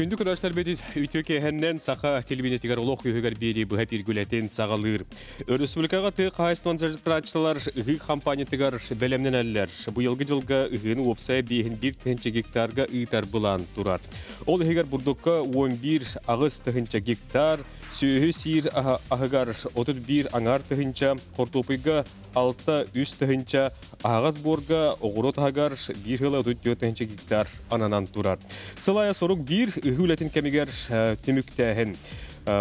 Күндү көрөөччүлэрбит үтүө киэһэннэн саха телевидениетигэр олох үһүгэр биэрии быһа пиргүлэтин саҕалыыр. Өрөспүүбүлүкэҕэ тыа хаһаайыстыбан дьарыктааччылар ыһыы хампаанньатыгар бэлэмнэнэллэр. Быйылгы дьылга ыһыыны уопсайа биэһин биир тыһыынча гектарга ыытар былаан турар. Ол иһигэр бурдукка 11 аҕыс тыһыынча гектар, сүөһү сиир аһыгар 31 аҥаар тыһыынча, хортуопуйга 6-3 тыһыынча, аһаҕас буорга оҕуруот аһыгар биир ыла 34 тыһыынча гектар ананан турар. Сыл аайы сорук биир ыһыы үлэтин кэмигэр түмүктээһин.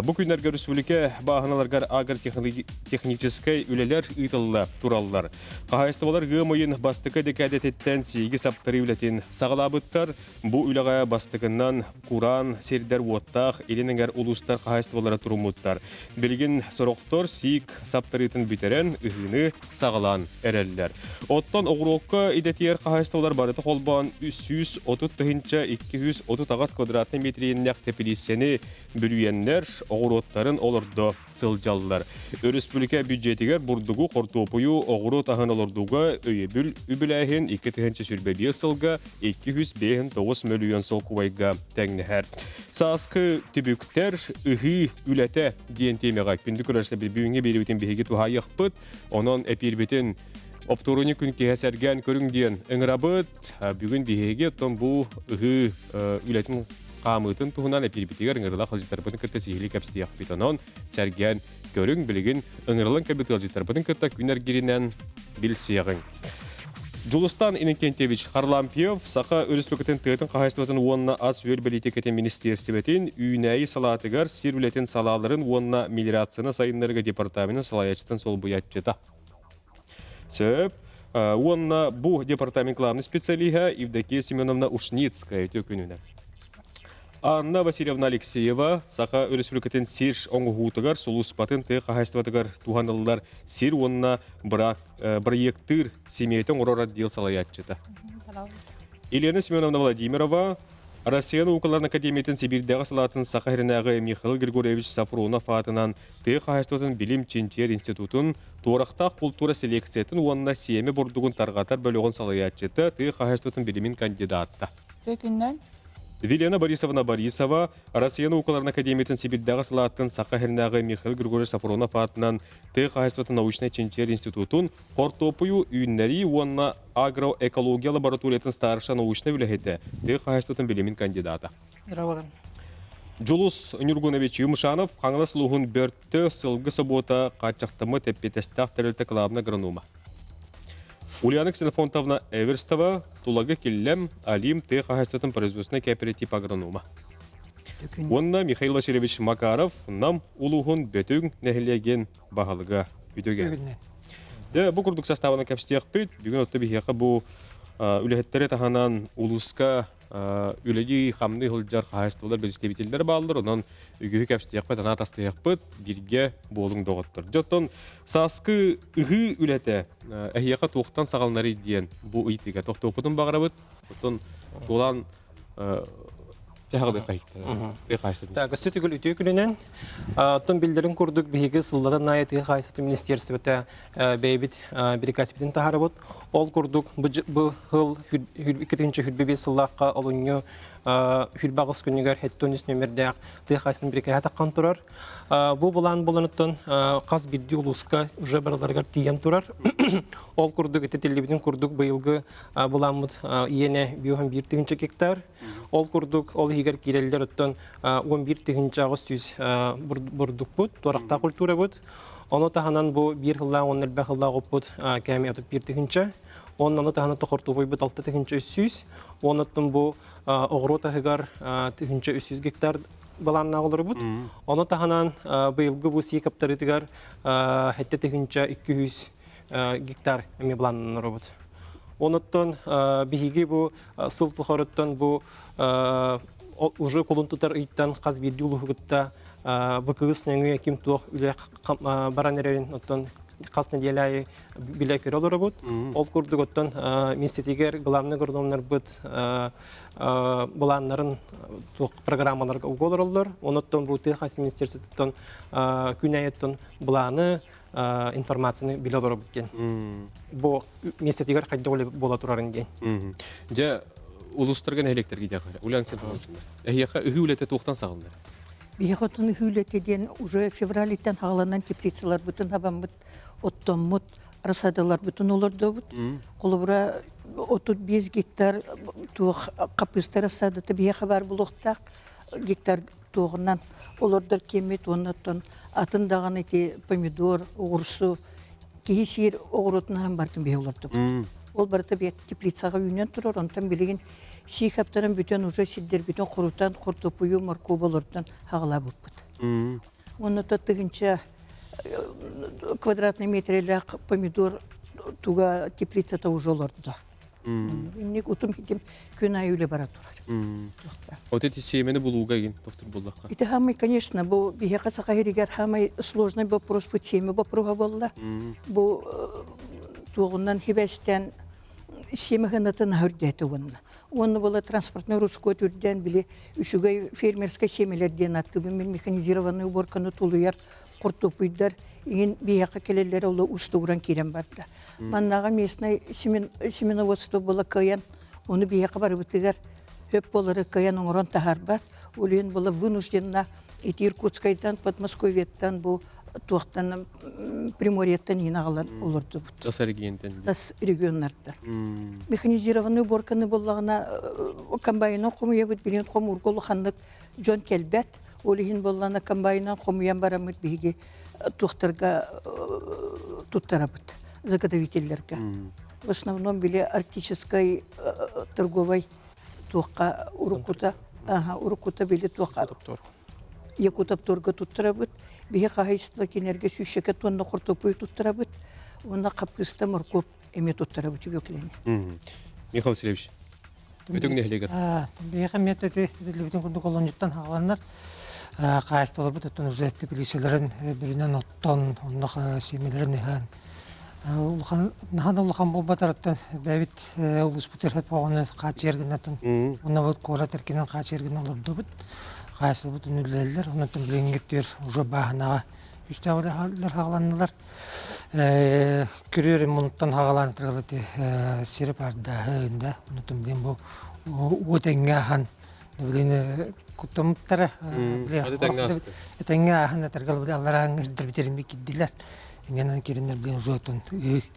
Бу күннэргэ республика бааһыналарыгар агротехническай үлэлэр ыытылла тураллар. Хаһаайыстыбалар ыам ыйын бастакы декадэтиттэн сииги саптарыы үлэтин саҕалаабыттар. Бу үлэҕэ бастакыннан кураан сирдэр уоттаах илин эҥэр улуустар хаһаайыстыбалара туруммуттар. Билигин сорохтор сиик саптарыытын бүтэрэн ыһыыны саҕалаан эрэллэр. Оттон оҕуруокка идэтийэр хаһаайыстыбалар барыта холбоон 330 тыһыынча 238 квадратный метриннэх тэпилииссэни бүрүйэннэр оҕуруоттарын олордо сылдьаллар. Өрөспүүбүлүкэ бюджетигэр бурдугу, хортуопуйу, оҕуруот аһын олордууга өйөбүл үбүлээһин 2025 сылга 259 мөлүйүөн солкуобайга тэҥнэһэр. Сааскы түбүктэр, ыһыы үлэтэ диэн тиэмэҕэ күндү көрөөччүлэр бүгүҥҥү биэриибитин биһиги туһаайыахпыт. Онон эпиирбитин оптуорунньук күн киэһэ сэргээн көрүҥ диэн ыҥырабыт. Бүгүн биһиги оттон бу ыһыы үлэтин хаамыытын туһунан эпиирбитигэр ыҥырылах ыалдьыттарбытын кытта сиһилии кэпсэтиэхпит. Онон сэргээн көрүҥ, билигин ыҥырылан кэлбит ыалдьыттарбытын кытта күн эргиринэн билсиэҕиҥ. Дьулустан Иннокентьевич Харлампьев Саха Өрөспүүбүлүкэтин тыатын хаһаайыстыбатын уонна ас-үөл бэлиитикэтин министиэристибэтин үүнээйи салаатыгар сир үлэтин салааларын уонна мелиорацияны сайыннарыыга департаменын салайааччытын солбуйааччыта. Сөп. Уонна бу департамент главный специалиһа Евдокия Семеновна Ушницкая үтүө күнүнэн. Анна Васильевна Алексеева Саха Өрөспүүбүлүкэтин сир оҥоһуутугар сулууспатын тыа хаһаайыстыбатыгар туһаныллар сир уонна бырайыактыыр симиэтэ оҥорор отдел салайааччыта. Елена Семеновна Владимирова Россия наукаларын академиятын Сибиирдээҕи салаатын Саха сиринээҕи Михаил Григорьевич Сафронов аатынан тыа хаһаайыстыбатын билим чинчийэр институтун туорахтаах култуура селекциятын уонна сиэмэ бурдугун тарҕатар бөлөҕүн салайааччыта, тыа хаһаайыстыбатын билимин кандидата. Күннэн Вилена Борисовна Борисова Россия наукаларын академиятын Сибирдээҕи салаатын Саха сиринээҕи Михаил Григорьевич Сафронов аатынан тыа хаһаайыстыбатын научнай чинчийэр институтун хортуоппуйу үүннэрии уонна агроэкология лабораториятын старшай научнай үлэһитэ, тыа хаһаайыстыбатын билимин кандидата. Здравствуйте. Дьулус Ньургунович Юмшанов Хаҥалас улууһун Бөртө сылгы собуота хааччахтаммыт эппиэтэстээх тэрилтэ кылаабынай агронома. Ульяна Ксенофонтовна Эверстова Тулагы Киллэм Алим тыа хаһаайыстыбатын производственнай кооператив агронома. Уонна Михаил Васильевич Макаров Нам улууһун Бөтүҥ нэһилиэгин баһылыга үтүгэн. Дэ бу курдук састаабынан кэпсиэхпит. Бүгүн отто биһиэхэ бу үлэһиттэри таһынан улууска үлэлии хамныы сылдьар хаһаайыстыбалар бэрэстэбиитэллэр бааллар. Онон үгүһү кэпсиэхпит, анаа тастыһыахпыт, бииргэ буолуҥ доҕоттор. Дьэ оттон сааскы ыһыы үлэтэ эһиэхэ туохтан саҕаланарый диэн бу ыйытыыга тохтуохпутун баҕарабыт. Оттон чуолаан Так, өссө төгүл үтүө күнүнэн. Оттон биллэрин курдук биһиги сыллата наайы тыа хаһаайыстыбатын министерствота бэйэбит бирикээспитин таһаарабыт. Ол курдук бу сыл 2025 сыллаахха олунньу 28 күнүгэр 73 нүөмэрдээх тыа хаһаайыстыбатын бирикээһэ таххан турар. Бу былаан буланыттан хас биирдии улууска уже барыларыгар тиийэн турар. Ол курдук ити тиллибитин курдук быйылгы былааммыт иэнэ 51 тыһыынча гектар. Ол курдук, ол иһигэр киирэллэр оттон 11 тыһыынча 800 бурдукпут, туорахтаах культурабыт. Ону таһынан бу биир сыллаах уонна элбэх сыллаах оппут кээмэй 31 тыһыынча. Онно ону таһынан тохортуубуйбут 6 тыһыынча 300. Оннуттан бу оҕуруот аһыгар тыһыынча 300 гектар балааннаах олоробут. Ону таһынан быйылгы бу сии каптарыытыгар 7 тыһыынча 200 гектар эмиэ былааннаноробут. Онуттан биһиги бу сыл тухарыттан бу уже кулун тутар ыйтан хас биирдии улууһугутта бу кыыс нөҥүө ким туох үлэ баран эрэрин оттон хас нэдиэлэ аайы билэ көрө олоробут. Ол курдук оттон миэстэтигэр главный агрономнарбыт былааннарын туох программаларга уга олороллор. Онуттан бу тыа хаһаайыстыбатын министерствотыттан күн айыттан былааны информацияны билэ олоробут диэн. Бу миэстэтигэр хайдах үлэ буола турарын диэн. Дьэ, Улуустарга нэһилиэктэргэ диэхэ. Ульяна Александровна, эһиэхэ ыһыы үлэтэ туохтан саҕаланар? Биһиэхэ отун ыһыы үлэтэ диэн уже февралиттан хаҕаланан теплицаларбытын хабаммыт, оттоммут, рассадаларбытын олордобут. Холобура, 35 гектар туох хапыста рассадата биһиэхэ баар буолуохтаах гектар туоҕунан олордор киэммит уонна оттон атын даҕаны ити помидор, оҕурсу киһи сиир оҕуруотун аһын барытын биһи олордубут. Ол барыта теплицаҕа үүнэн турар, онтон билигин сии хаптаран бүтэн уже сирдэрбитин хорутан, хортуоппуйу, моркуобу олордон хаҕалаабыппыт. Уонна то тыһынча квадратный метрелээх помидор туга теплицата уже олордо. Инник утум хитим күн айы үлэ бара турар. Вот эти семени булууга игин доктор буллахха. Ити хамай, конечно, бу биһиэхэ саха сиригэр хамай сложный вопрос бу семя вопроһа буолла. Бу туоҕунан хибэстэн семя хынатын үрдээтэ уонна. Уонна була транспортный русскот үрдээн били үчүгэй фермерскэй семелер диэн аттыбын мин механизированный уборканы тулуйар хортуоппуйдар иҥин биһиэхэ кэлэллэрэ оло устугуран киирэн барда. Маннаҕа местный семеноводство була кыайан, ону биһиэхэ барыбытыгар хөп буолары кыайан оҥорон таһаарбат. Ол иһин була вынужденно ити Иркутскайтан, Подмосковьеттан бу туохтан Приморьеттан иһин аҕалан олордубут. Тас регионтан. Тас регионнартан. Механизированный уборканы буоллаҕына комбайнынан хомуйабыт, билин хомуурга улаханнык дьон кэлбэт. Ол иһин буоллаҕына комбайнынан хомуйан бараммыт биһиги туохтарга туттарабыт заготовителлэргэ. В основном били арктическай торговай туохха уруккута уруккута били туохха Якутопторга туттарабыт. Биһи хаһайыстыба кинерге сүүсчэкэ тонна хортуоппуй туттарабыт. Уонна хаппыыста моркуоп эмиэ туттарабыт үбүөкүлэни. Михаил Васильевич, Бөтүҥ нэһилиэгэр. Биһиэхэ эмиэ этиллибитин курдук олунньуттан хааланнар хаһаайыстыбаларбыт оттон уже теплицаларын бүрүнэн оттон, оннох сиэмэлэрин ыһан улахан наһаа да улахан буолбатарыттан бэйэбит улууспут оҕону хааччыйар гыннатын уонна вот куорат эркинин хааччыйар гына олордубут хаһаайыстыбабыт үлэлэллэр онон билиҥҥи түөр уже бааһынаҕа үстээҕилэр хааланнылар Күрүөр мунуттан хаҕалаан ытыргалати сири пардааһын да онутун билин бу уот эҥҥэ аһан билин куттаммыттара этэҥҥэ ааһан ытыргал били алларааҥҥы ирдэрбитеримми кирдилэр иҥэнэн кириннэр билин ужуотун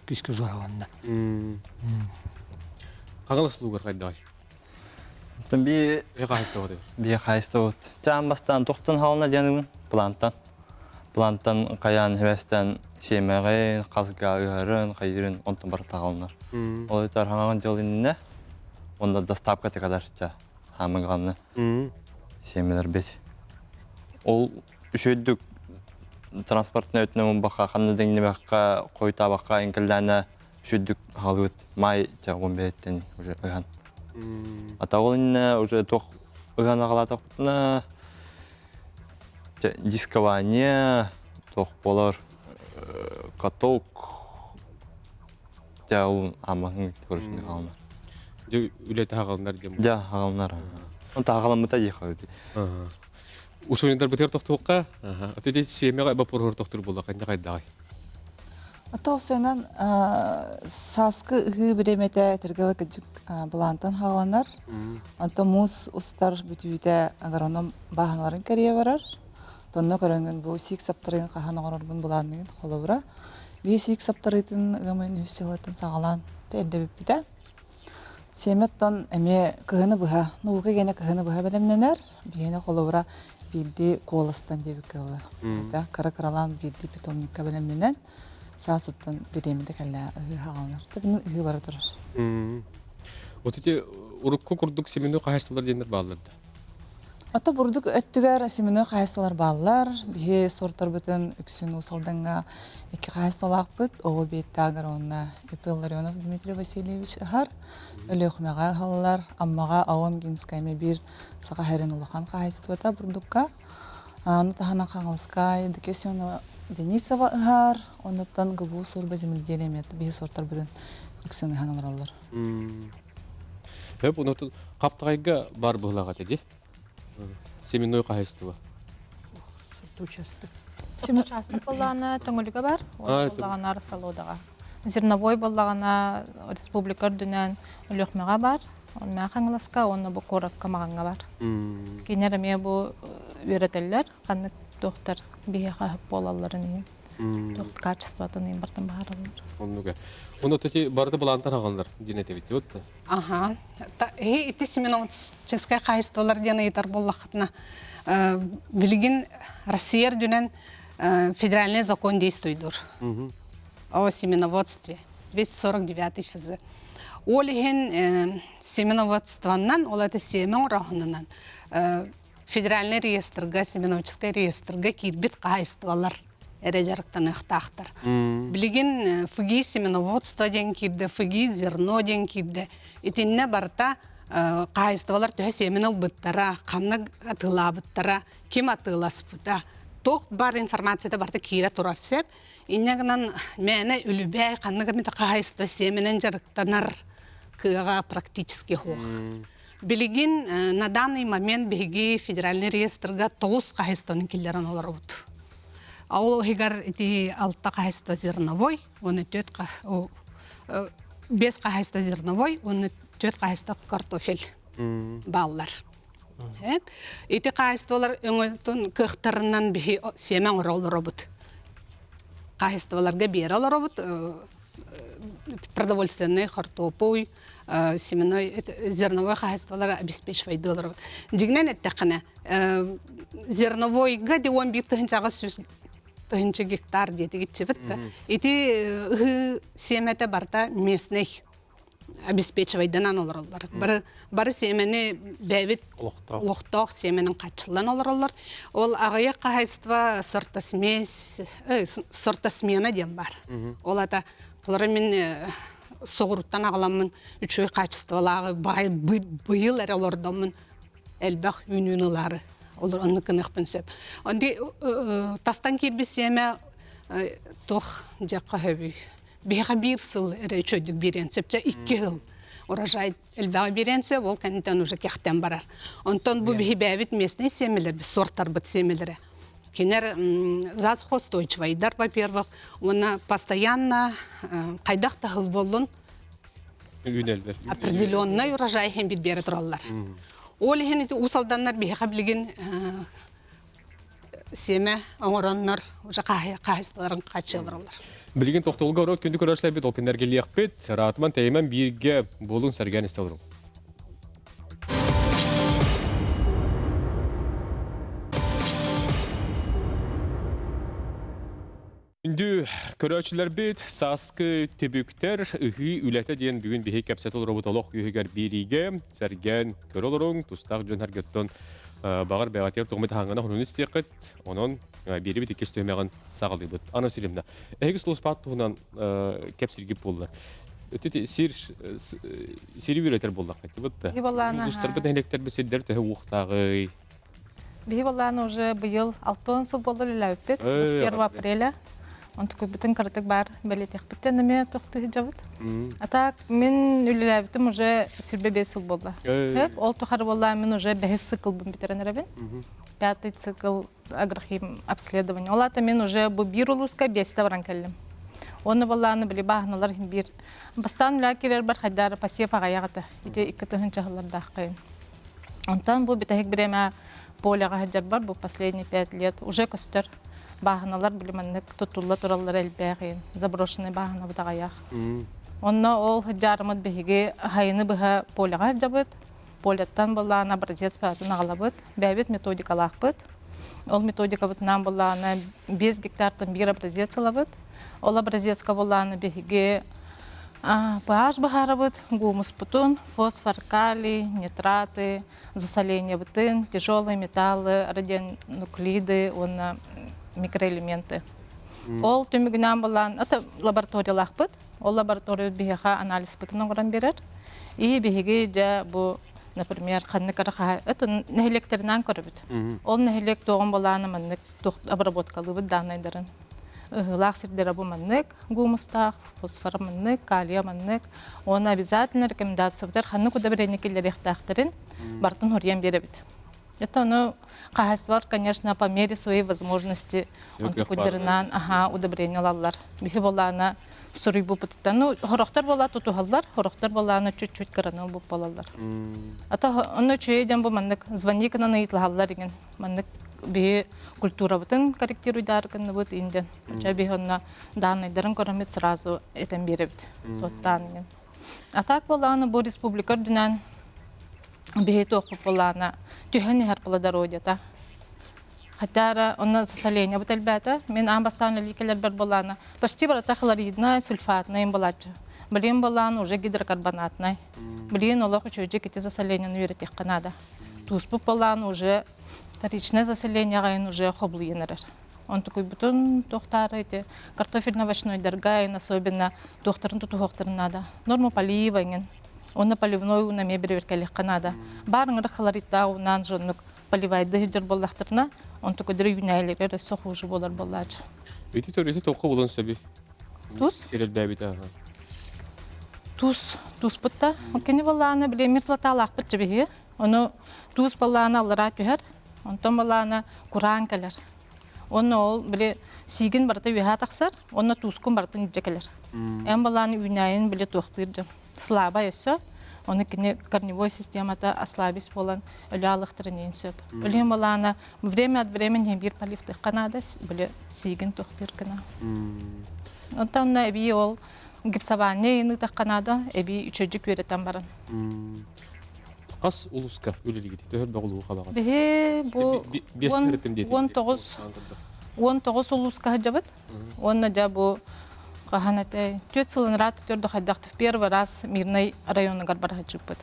күскэ ужуаҕанна Хаҥалас луугар хайдаҕай? Оттон би Бии хаһыстыбыт. Би хаһыстыбыт. Чаан бастаан тохтон хаална дианыбын плантан. Плантан хайаан хевестен сиэмэҕин, хасга ыһарын, хайырын онтон барыта хаалынар. Ол этэр хаҥаҕын дьыл иннинэ онно доставка текадар ча хаамыгалны сиэмэлэр бит. Ол үчүгдүк транспортный өтүнэн баха ханна деңнебекка койтабакка инкеллээнэ үчүгдүк хаалыбыт май ча он бэйэттэн уже ыһан. Ата ол иннэ уже туох ыһан аҕалаатахпытына дискование туох болор каток дьэ ол амаһын көрүшүнү хаалынар. Дьэ үлэтэ хаҕалынар диэн. Дьэ хаҕалынар. Он таҕаламмыта дии хабыт. Учуонайдарбытыгар тохтуохха. Аты сиэмэҕэ боппуруоһур тохтур буолла ханна хайдаҕай? Тоосынан сааскы ыһыы бириэмэтэ этэргэ кыдьык былаантан хааланар. Онтон муус устар бүтүүтэ агроном бааһыналарын кэрийэ барар. Тонно көрөҥҥүн бу сиик саптарыгын хаһан оҥороргун былаанныгын холобура. Биһи сиик саптарыытын ыам ыйын үһүс дьылыттан саҕалаан эрдэ бүппүтэ. Сиэмэттон эмиэ кыһыны быһа, наука гэнэ кыһыны быһа бэлэмнэнэр. Биһиэнэ холобура биирдии куоластан диэбиккэ дылы. Это кыра-кыралаан биирдии питомникка бэлэмнэнэн, саас оттон бириэмэтэ кэллэ ыһыы хаҕаланар. Тэбинэн ыһыы бара турар. Вот эти урукку курдук семенной хаһайыстыбалар диэннэр бааллар да? Ото бурдук өттүгэр семенной хаһайыстыбалар бааллар. Биһи сорторбутун үксүн Уус Алдаҥҥа икки хаһайыстыбалаахпыт. Оҕо Биэттаагар уонна Ипп Ларионов Дмитрий Васильевич ыһар. Өлүөхүмэҕэ ыһаллар. Аммаҕа АО Гинская биир Саха сирин улахан хаһаайыстыбата бурдукка. Ону таһынан Хаҥаласка Евдокия Семенова Денисова ыһар. Оннуттан ГБУ служба земледелия эмиэ биһи сортарбытын үксүн ыһан олороллор. Хөп, онотун хаптаҕайга бар быһылаах этэ дии. Семенной хаһайыстыба. Участок. Участок боллаҕына Төҥүлүгэ бар, боллаҕына Арсалодаҕа. Зерновой боллаҕына республика үрдүнэн Өлүөхмэҕэ бар. Мээ Хаҥаласка уонна бу куоракка Маҕаҥҥа бар. Кинилэр эмиэ бу үөрэтэллэр, ханнык туохтар биһиэхэ сөп буолалларын иһин. Туох качествотын иһин бартан баһараллар. Оннуга. Онно тети барыта былаантан хагаллар диэн этебит вот. Аха. Ити семеноводческай хаһайыстыбалар диэн ыйытар буоллаххытына, билигин Россия үрдүнэн федеральный закон действуйдур о семеноводстве. 249 ФЗ. Ол иһин семеноводствоннан, ол это семя оҥороһунунан федеральный реестрга, семеноводческай реестрга киирбит хаһайыстыбалар эрэ дьарыктаныахтаахтар. Билигин ФГИ семеноводство диэн киирдэ, ФГИ зерно диэн киирдэ. Итиннэ барыта хаһайыстыбалар төһө сиэмэн ылбыттара, ханна атыылаабыттара, ким атыыласпыта, туох бар информацията барыта киирэ турар сөп. Инньэ гынан мээнэ үлүбээй ханнык эмит хаһайыстыба сиэмэнэн дьарыктанар кыаҕа практически суох. Билигин на данный момент биһиги федеральный реестрга тоҕус хаһайыстыбаны киллэрэн олоробут. Ол иһигэр ити алта хаһайыстыба зерновой, уонна түөрт биэс хаһайыстыба зерновой, уонна түөрт хаһайыстыба картофель бааллар. Ити хаһайыстыбалар өҥөтүн кыахтарынан биһи сиэмэ оҥоро олоробут. Хаһайыстыбаларга биэрэ олоробут продовольственный хортуопуй, семенной зерновой хаһайыстыбалары обеспечивайды олоробут. Дьиҥинэн эттэххинэ, зерновойга дион биир тыһыынчаҕа сүүс тыһыынча гектар диэтигитчибит да. Ити ыһыы сиэмэтэ барыта местный обеспечивайданан олороллор. Бары, бары сиэмэни бэйэбит олохтоох сиэмэнин хаччыллан олороллор. Ол аҕыйах хаһайство сортосмесь, сортосмена диэн бар. Ол ата холоро мин соҕуруттан аҕаламмын үчүгэй хаачыстыбалааҕы баай быйыл эрэ олордоммун элбэх үүнүүнү ылаары олор оннук гыныахпын сөп. Онди тастан киирбит сиэмэ туох дьиэххэ хөбүй. Биһиэхэ биир сыл эрэ үчүгэйдик биэриэн сөп, чэ икки сыл урожай элбэҕи биэриэн сөп, ол кэнниттэн уже кэхтэн барар. Онтон бу биһи бэйэбит местный сиэмэлэрбит, сортарбыт сиэмэлэрэ. Кинилэр засухоустойчивайдар, во-первых, уонна постоянно хайдах да сыл буоллун Үүнэллэр. определенный урожай иһин биэрэ тураллар. Ол иһин ити Уус Алданнар биһиэхэ билигин сиэмэ оҥороннор уже хаһаайыстыбаларын хааччыйаллар. Билигин тохтолго орот күндү көрөрсөбүт ол күннэргэ лиэхпит, Ратман тэйимэн бииргэ буолун сэргээн истэ олорун. Күндү көрөөччүлэрбит, сааскы түбүктэр ыһыы үлэтэ диэн бүгүн биһи кэпсэтэ олоробут олох үһүгэр биэриигэ сэргээн көрө олоруҥ, тустаах дьон эргэттэн баҕар бэҕэтиэр тугумут хаһаҥҥана хонун истиэххит, онон биэрибит иккис түһүмэҕин саҕалыыбыт. Ана Силимна, эһиги сулуспаат туһунан кэпсиргит буоллар. Ити сир сири үөрэтэр буоллахха, тибит. Улуустарбыт нэһилиэктэрбит сирдэр төһө уохтааҕый? Биһи балаан уже быйыл 60 сыл буолла үлэлээбиппит. С 1 апреля. Онтукуйбутун кыратык баар бэлиэтиэхпиттэн эмиэ тохтуһдьабыт. А так мин үлэлээбитим уже сүрбэ биэс сыл буолла. Хөп, ол тухары буолла мин уже бэһис циклбын бүтэрэн эрэбин. Пятый цикл агрохим обследование. Ол аата мин уже бу биир улууска биэстэ баран кэллим. Уонна баллааны били бааһыналар биир бастаан үлэ киирэрбэр хайдаар посев аҕайах этэ. Ити икки тыһыынча сыллардааххайын. Онтон бу бүтэһик бириэмэ поляҕа сылдьарбар бу последние 5 лет уже көстөр бааһыналар били маннык тутулла тураллара элбэх заброшенный бааһынабыт аҕыйах. Онно ол сылдьаарымыт биһиги хайыны быһа поляҕа сылдьабыт. Поляттан былаана образец баатын аҕалабыт. Бэйэбит методикалаахпыт. Ол методикабытынан былаана 5 гектартан биир образец ылабыт. Ол образецка былаана биһиги pH быһаарабыт, гумуспутун, фосфор, калий, нитраты, засолениебытын, тяжелые металлы, радионуклиды уонна микроэлементы. Ол түмүгүнэн булан, это лабораториялаахпыт. Ол лаборатория биһиэхэ анализпытын оҥорон биэрэр. И биһиги дьэ бу, например, ханнык эрэ хаһа, это нэһилиэктэринэн көрөбүт. Ол нэһилиэк туоҕун былаана маннык обработкалыыбыт дааннайдарын. Ыһыылаах сирдэрэ бу маннык, гумустаах, фосфор маннык, калия маннык. Уонна обязательно рекомендациябытыгар ханнык удобрение киллэриэхтээхтэрин барытын хоруйан биэрэбит. Это ону хаһайыстыбалар, конечно, по мере своей возможности онтукуйдарынан аха удобрение ылаллар. Биһи болаана суруйбуппутуттан, ну, хорохтор буолаа тутуһаллар, хорохтор буолаана чуть-чуть кыраныл буп буолаллар. Ата онно үчүгэй диэн бу маннык звонни гынан ыйытылаһаллар игин. Маннык биһи культурабытын корректируйдаар гынныбыт инден. Оча биһи онно дааннайдарын көрөммүт сразу этэн биэрэбит суоттаан игин. А так буолаана бу республика үрдүнэн биһи туохпут буолаана түһэн иһэр плодородията. Хотя эрэ онно засоление бут элбээтэ. Мин аан бастаан үлэлии кэлэрбэр буолаана почти барыта хлориднай, сульфатнай буолааччы. Билигин буолаан уже гидрокарбонатнай. Билигин олох үчүгэйдик ити засоленияны үөрэтиэххэ наада. Тууспут буолаан уже вторичное засолениеҕа уже хобулуйан эрэр. Онтукуйбутун туохтаары ити картофельно-овощнойдарга особенно туохтарын тутуһуохтарын наада. Норма полива иҥин. Онно поливной ууну эмиэ бэрэбиэркэлиэххэ наада. Баар ыҥырык хлоридтаах уунан жоннук поливайды сылдьар буоллахтарына, онтукуйдары үүнээйилэригэр өссө хуже буолар буоллаачы. Ити төрүтү тоққа булан сөбүй? Тус? Сирэлбээбит аха. Тус, туспут да. Кини балааны биле мир сылатаалаахпыт чебиһи. Ону туус балаана аллараа түһэр, онтон балаана кураан кэлэр. Онно ол били сиигин барыта үөһээ тахсар, онно туускун барытын илдьэ кэлэр. Эн балааны үүнээйин били туохтыыр дьон. Слабай өссө, ону кини корневой системата ослабись буолан өлө алыхтарын иин сөп. Өлүөн балаана время от времени биир поливтыхха наада, били сиигин туохтыыр гына. Онтон онно эбии ол гипсование ыытахха наада, эбии үчүгэйдик үөрэтэн баран. Хас улууска үлэлиигит? Төһө элбэх улууһу хабаҕыт? Биһи бу 19 19 улууска сылдьабыт. Уонна дьэ бу хаһан этэй? Түөрт сылын ыраат төрдө хайдах в первый раз Мирный районугар бара сылдьыбыт.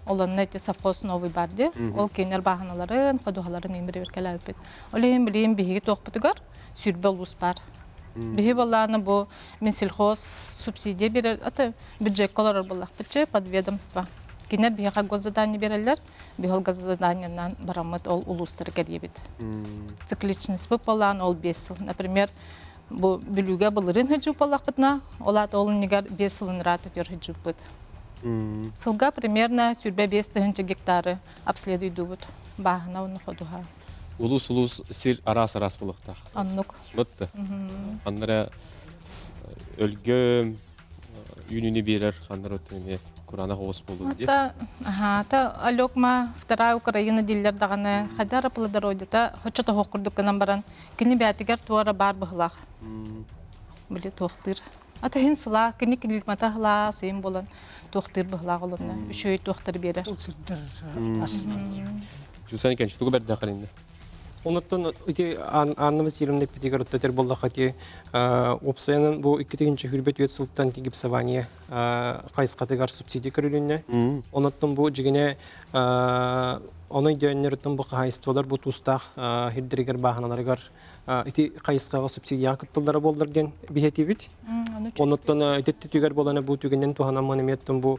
Ол онно эти совхоз новый бар дии. Ол кинилэр бааһыналарын, ходуһаларын имири кэлээбиппит. Ол иһин билигин биһиги туохпутугар сүүрбэ улуус баар. Биһи буоллаҕына бу Минсельхоз субсидия берер, аты бюджекка олорор буоллахпытчы подведомство. Кинилэр биһиэхэ госзадание берэллэр, биһи ол госзаданиенан бараммыт ол улуустары кэрийэбит. Цикличность буоллаан ол 5 сыл. Например, бу Бүлүүгэ былырыын сылдьыбыт буоллахпытына, ол аата ол иннигэр 5 сылын ыраат өтөр сылдьыбыппыт. Сылга примерно 25 тыһыынча гектары обследуйдуубут. Бааһына уонна ходуһа. Улус-улус сир араас-араас буолуохтаах. Оннук. Бытты. Аннара өлгөм үүнүүнү биэрэр ханнара өттүн эмиэ кураанах оҕус буолуо дии. Ата, аха, Алекма вторая Украина дииллэр даҕаны хайдара плодородита хочо тоһуох курдук гынан баран кини бээтигэр туора баар быһылаах. Били туохтыыр. Ата иһин сылаа, кини климата сылаа сыйын буолан туохтыыр быһылаах олорно. Үчүгэй туохтары биэрэр. Тыл сирдэр Жусан Икенч, тугу бэрдэххин инде? Онуттан ити Анна Васильевна эппитигэр өттөтөр буоллахха ити уопсайынан бу икки хүрбэт үөт сылтан гипсование хайысхатыгар субсидия көрүлүннэ. Онуттан бу дьигинэ ону өйдөөннөрүттэн бу хаһайыстыбалар бу тустаах хирдэригэр бааһыналарыгар ити хайысхаҕа субсидияҕа кытталлара буоллар диэн биһэтибит. Онуттан ити түгэр буолана бу түгэннэн туһанаммын эмиэттэн бу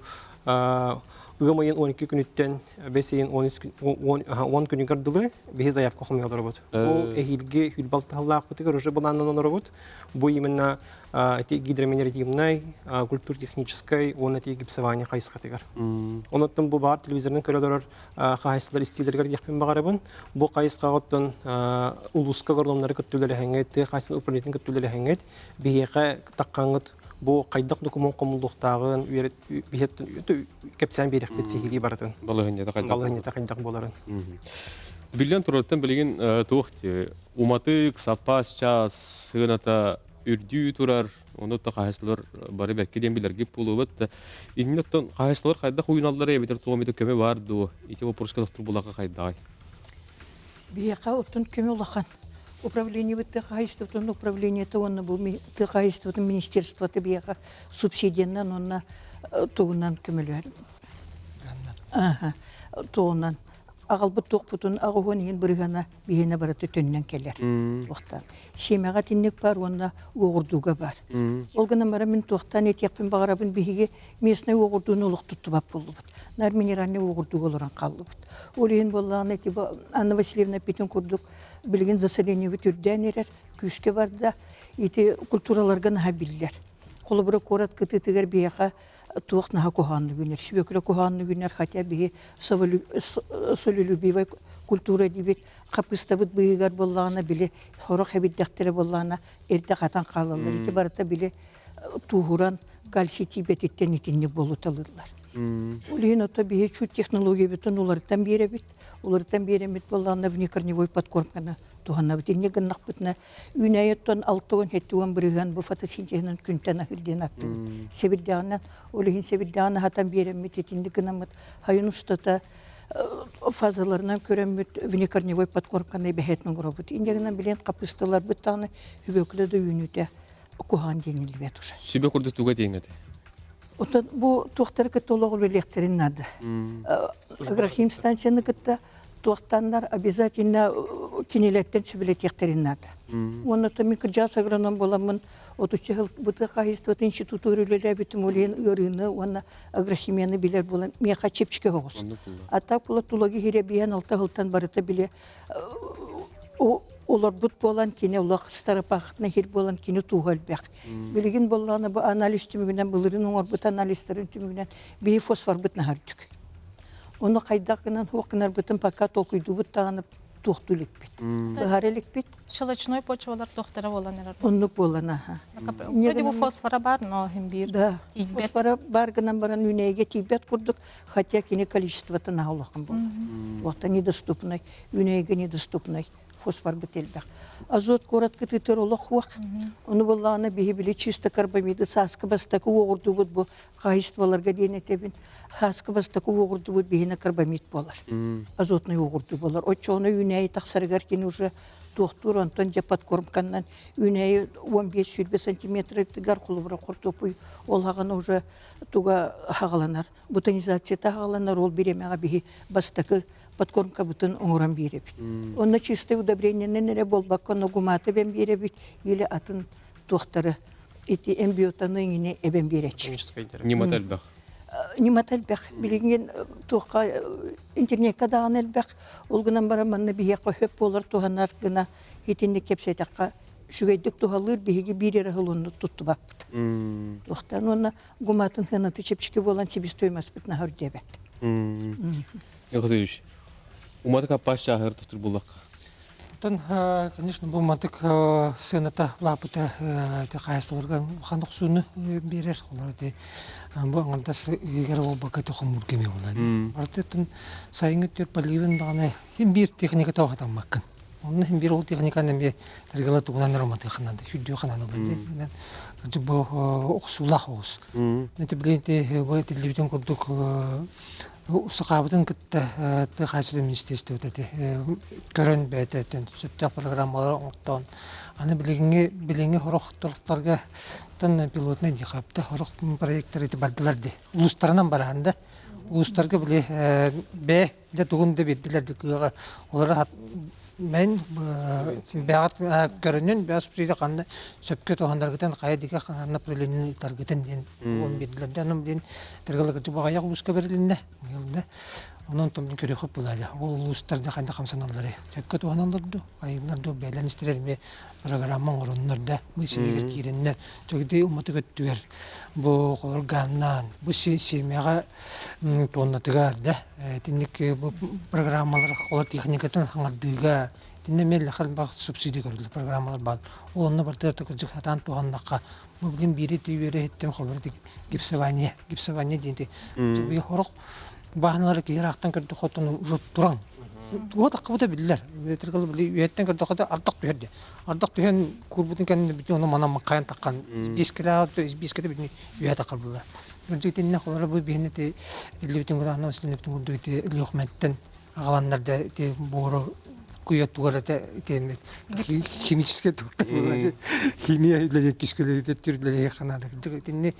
Ыам ыйын 12 күнүттэн бэс ыйын 10 күнүгэр дылы биһи заявка хомуйа олоробут. Бу эһиилги хүрбал таһыллаахпытыгар уже былааннан олоробут. Бу именно эти гидромелиоративнай, культуртехническай уонна эти гипсование хайысхатыгар. Онуттан бу баар телевизорынан көрө олорор хаһайыстылар истиилэригэр диэхпин баҕарабын. Бу хайысхаҕыттан улууска горномнары кытта үлэлэһэҥҥит, тыа хаһайыстыбатын управлениетын кытта үлэлэһэҥҥит, биһиэхэ таххаҥҥыт бу хайдах докумуон хомуллуохтааҕын кэпсээн биэриэхпит сиһилии барытын. Балаһыанньата хайдах Балаһыанньата хайдах буоларын. Биллэн турарыттан билигин туох уматык, саппаас чаас сыаната үрдүү турар, ону то хаһайыстылар бары бэркэ диэн билэргит буолуобат да иннин оттон хаһайыстылар хайдах уйуналлара эбэтэр туох эмит көмө баар дуо ити вопроска тохтуур булаха хайдаҕай Биһиэхэ оттон көмө улахан. Управлениебыт тыа хаһайыстыбатын управлениета уонна бу тыа хаһайыстыбатын министерствота биһиэхэ субсидиянан уонна тугунан көмөлөһөр. Аха, тугунан аҕалбыт туохпутун аҕыһуон иһин бырыһыана биһиэнэ барыта төннөн кэлэр. Туохтан. Сиэмэҕэ итинник бар уонна уоҕурдууга бар. Ол гынан баран мин туохтан этиэхпин баҕарабын биһиги местнай уоҕурдууну олох туттубат буоллубут. Нар минеральный уоҕурдууга олорон хааллыбыт. Ол иһин буоллаҕына ити Анна Васильевна эппитин курдук билигин заселениебит үрдээн эрэр, күүскэ барда. Ити культураларга наһаа биллэр. Холобура куорат кытыытыгар биһиэхэ туох наһаа куһаҕаннык үүнэр, сүбүөкүлэ куһаҕаннык үүнэр, хотя биһи солюлюбивай культура диибит, хапыыстабыт быыһыгар буоллаҕына били сорох эбирдэхтэрэ буоллаҕына эрдэ хатан хаалаллар. Ити барыта били тууһуран кальций тиийбэтиттэн итинник буолуталыыллар. Ол иһин ото биһи чуть технологиябытын уларытан биэрэбит. Уларытан биэрэммит буоллаҕына внекорневой подкормканы туһанабыт. Инньэ гыннахпытына үүнээйиттэн 60-70 бырыһыан бу фотосинтезинэн күнтэн аһыыр диэн аттыбыт. Сэбирдэҕинэн, ол иһин сэбирдэҕин аһатан биэрэммит итинник гынаммыт хайын устата фазаларынан көрөммүт внекорневой подкормканы бэһэтин оҥоробут. Инньэ гынан билэн хапысталарбыт даҕаны үбөкүлэ да үүнүүтэ куһаҕан диэниллибэт уже. Сүбэ курдук туга диэҥ этэй? Оттон бу туохтары кытта олоҕу үлэлиэхтэрин наада. Агрохим станцияны кытта туохтаннар обязательно кинилэртэн сүбэлэтиэхтэрин наада. Уонна то мин кырдьаҕас агроном буоламмын отучча сыл бытыа хаһайыстыбатын институтугар үлэлээбитим ол иһин ыарыыны уонна агрохимияны билэр буолан миэхэ чэпчэки оҕус. А так була тулагы иһирэ биһэн алта сылтан барыта биле олорбут буолан кини олох старопахтна хир буолан кини тууһа элбэх. Билигин буоллаҕына бу анализ түмүгүнэн былырыын оҥорбут анализтарын түмүгүнэн биһи фосфорбут наһар үрдүк. Ону хайдах гынан хуох гынарбытын пока толкуйдуубут даҕаны туохтуу иликпит. Быһара иликпит. Щелочной почвалар туохтара буолан эрэр. Оннук буолан аха. Вроде бы фосфора бар, но хим биир Да, фосфора бар гынан баран үүнээйигэ тиийбэт курдук, хотя кини количествота наһаа улахан буолар. Уота недоступный, үүнээйигэ недоступный фосфорбыт элбэх. Азот куорат кытыытыгар олох хуох. Ону буоллаҕына биһи били чисто карбамиды сааскы бастакы уоҕурдуубут бу хаһайыстыбаларга диэн этэбин. Сааскы бастакы уоҕурдуубут биһиэнэ карбамид буолар. Азотный уоҕурдуу буолар. Оччоҕуна үүнээйи тахсарыгар кини уже туохтуур, онтон дьэ подкормканнан үүнээйи 15-20 сантиметрытыгар холобура хортуоппуй ол хаҕана уже туга хаҕаланар. Бутонизацията хаҕаланар, ол бириэмэҕэ биһи бастакы подкормкабытын оҥорон биэрэбит. Онно чистай удобрениенэн эрэ буолбакка, онно гуматы эбэн биэрэбит или атын туохтары ити эмбиотаны иҥини эбэн биэрэччи. Ньымата элбэх. Ньымата элбэх. Билигин туохха интернекка даҕаны элбэх. Ол гынан баран манна биһиэхэ хөп буолар туһанар гына итинник кэпсэтэххэ үчүгэйдик туһалыыр биһиги биир эрэ сыл туттубаппыт. Туохтан уонна гуматын сыаната чэпчэки буолан себестоимостьпыт наһаа үрдээбэт. Васильевич, уматык аппаас чааһыгар тутур буллахха. Оттон, конечно, бу уматык сыаната улааппыта хаһаайыстыбаларга улахан охсууну биэрэр. Олор ити бу аҥардас ыйыгар буолбакка ити хомуур кэмэ буолар. Барыта оттон сайыҥҥы өттүгэр поливын даҕаны син биир техниката уһатаммаккын. Онно син биир ол техниканы эмиэ таргала тугунан эрэ уматыаххын наада, сүүрдүөххэ наада буолар. Кырдьык бу охсуулаах оҕус. Ити билигин ити бу этиллибитин курдук Сахабытын кытта тыа хаһаайыстыбатын министиэристибэтэ ити көрөн бэйэтэ сөптөөх программалары оҥортоон аны билиҥҥи билиҥҥи сорох торуктарга пилотнай дихапта сорох проектар ити бардылар дии улуустарынан бараһан да улуустарга били бэйэ дьэ тугун да биэрдилэр ди кыаҕа олору Мен бэҕэт көрүнүн бэҕэ субсидия ханна сөпкө туһанаргытын хайа диэки направлениены ыытаргытын диэн уон биэрдилэр. Дьэ онон диэн тыргылыгыччы баҕайах улууска бэрилиннэ. Быйылда. Онон томун көрүөхүп булаали. Ол улуустарда ханна хамсаналлары сөпкө туһаналлар дуу, айыллар дуу, бэйэлэрин истэрэр эмиэ программа оҥороннор да, мы сиигэр киирэннэр, чэгди уматык өттүгэр бу холор гааннаан, бу сиэмэҕэ туоннатыгар да итинник бу программалар олор техникатын хаҥардыыга итиннэ эмиэ элбэх элбэх субсидия көрүллэр программалар баар. Ол онно барытыгар кырдьык сатаан туһаннахха бу билин биири ити үөрэ иһиттим холобур ити гипсование гипсование диэн ити сорох бааһыналары киһи ыраахтан көрдөххө оттон уже туран туга таххыбыта биллэр били үйэттэн көрдөххө ардах түһэр диye ардах түһэн куурбутун кэннэ бүтүн ону манан хайан таххан испиискэлээх испиискэтэ бүтүн үөһэ таххар буолла Кырдьык итиннэ холоро бу биһини ити этиллибитин курдук Анна Васильевна курдук ити Өлүөхүмэттэн аҕаланнар да ити буору куйа тугар этэ ити химическэй тугар химия үлэлиир кискүлэритэ түрдэлэһи ханаада кырдьык итинни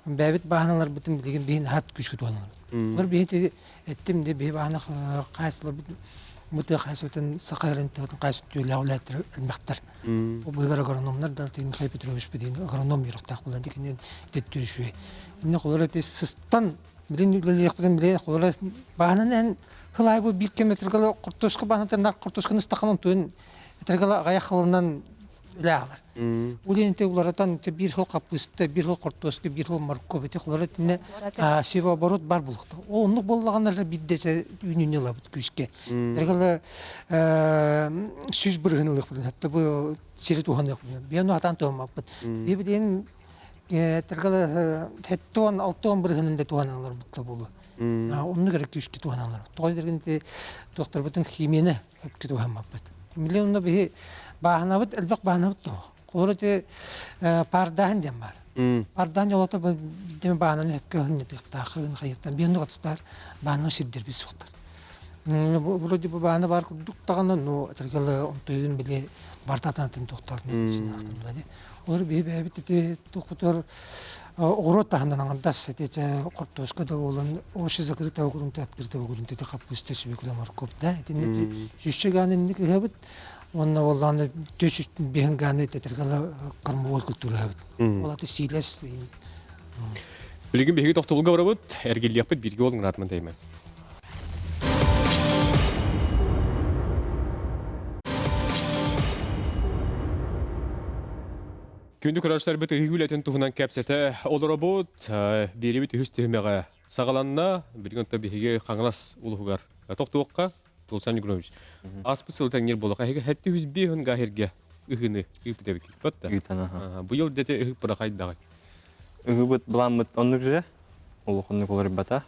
бэйэбит бааһыналарбытын билигин биһин аһат күүскэ туһаналар. Олор биһи эттим де биһи бааһына хаайсыларбыт бу тыа хаайсыбытын саха эрин тыатын хаайсын түөлээх үлэһиттэр элбэхтэр. Бу быһыгар агрономнар да Михаил Петрович диэн агроном үөрэхтээх буолан кинини төттөрү үчүгэй. Инне холор эти сыстан билин үлэлиэхпитин биле холор бааһынан эн хылай бу биир километргала куртуска бааһынан нар куртусканы ыстаканын туйун этергала аҕайах хылынан үлэ аалар. Улин те уларатан те бир хол капыста, бир хол картошка, бир хол морковь те уларат инне севооборот бар булукта. Ол оннук боллаганнар бидде үнүнү лабыт күскө. Эргала сүз бырыгын ылык хатта бу сири тухан биэну атан туомаппыт. Бибидин тергала хеттуан алтуан бырыгынында тухан бутта болу. Онну керек күскө тухан алар. Той дерген те доктор бутын химияны хөпкө тухан маппыт. Миллионна биһи бааһынабыт элбэх бааһынабыт то. Колор те пардаһын дем бар. Пардаһын жолото деме бааһынаны хөпкө хынны тыктаахын хайыттан биэнну катыстар бааһына сирдер бис суктар. Вроде бы бааны бар курдук тагана, но тергеле онтойун биле бартатан токталтын ди. Олар би бэбит те тохтор огород тахандан аңардас те кортоска да болон оши закрыта огурунта открыта огурунта те капуста свекла морковь да. Этинне сүүсче гааны ник хэбит онна болланы төсүс бehen гааны тетергала кормовой культура хэбит. Олаты силес. Билигин биһиги тохтобулга барабыт, эргиллиэхпит бирге болуҥ ыраатман тэймэн. Күндү көрөөччүлэрбит ыһыы үлэтин туһунан кэпсэтэ олоробут. Биэрибит үһүс түһүмэҕэ саҕаланна. Билигин онто биһиги Хаҥалас улуһугар тохтуохха Тулсан Егорович. Ааспыт сыл тэҥнир буолуох. Эһиги 705 гаһиргэ ыһыыны ыыппыт эбиккит батта. Быйыл дете ыһык бырахайдаҕай. Ыһыбыт былааммыт оннук же. Улаханнык уларыйбата.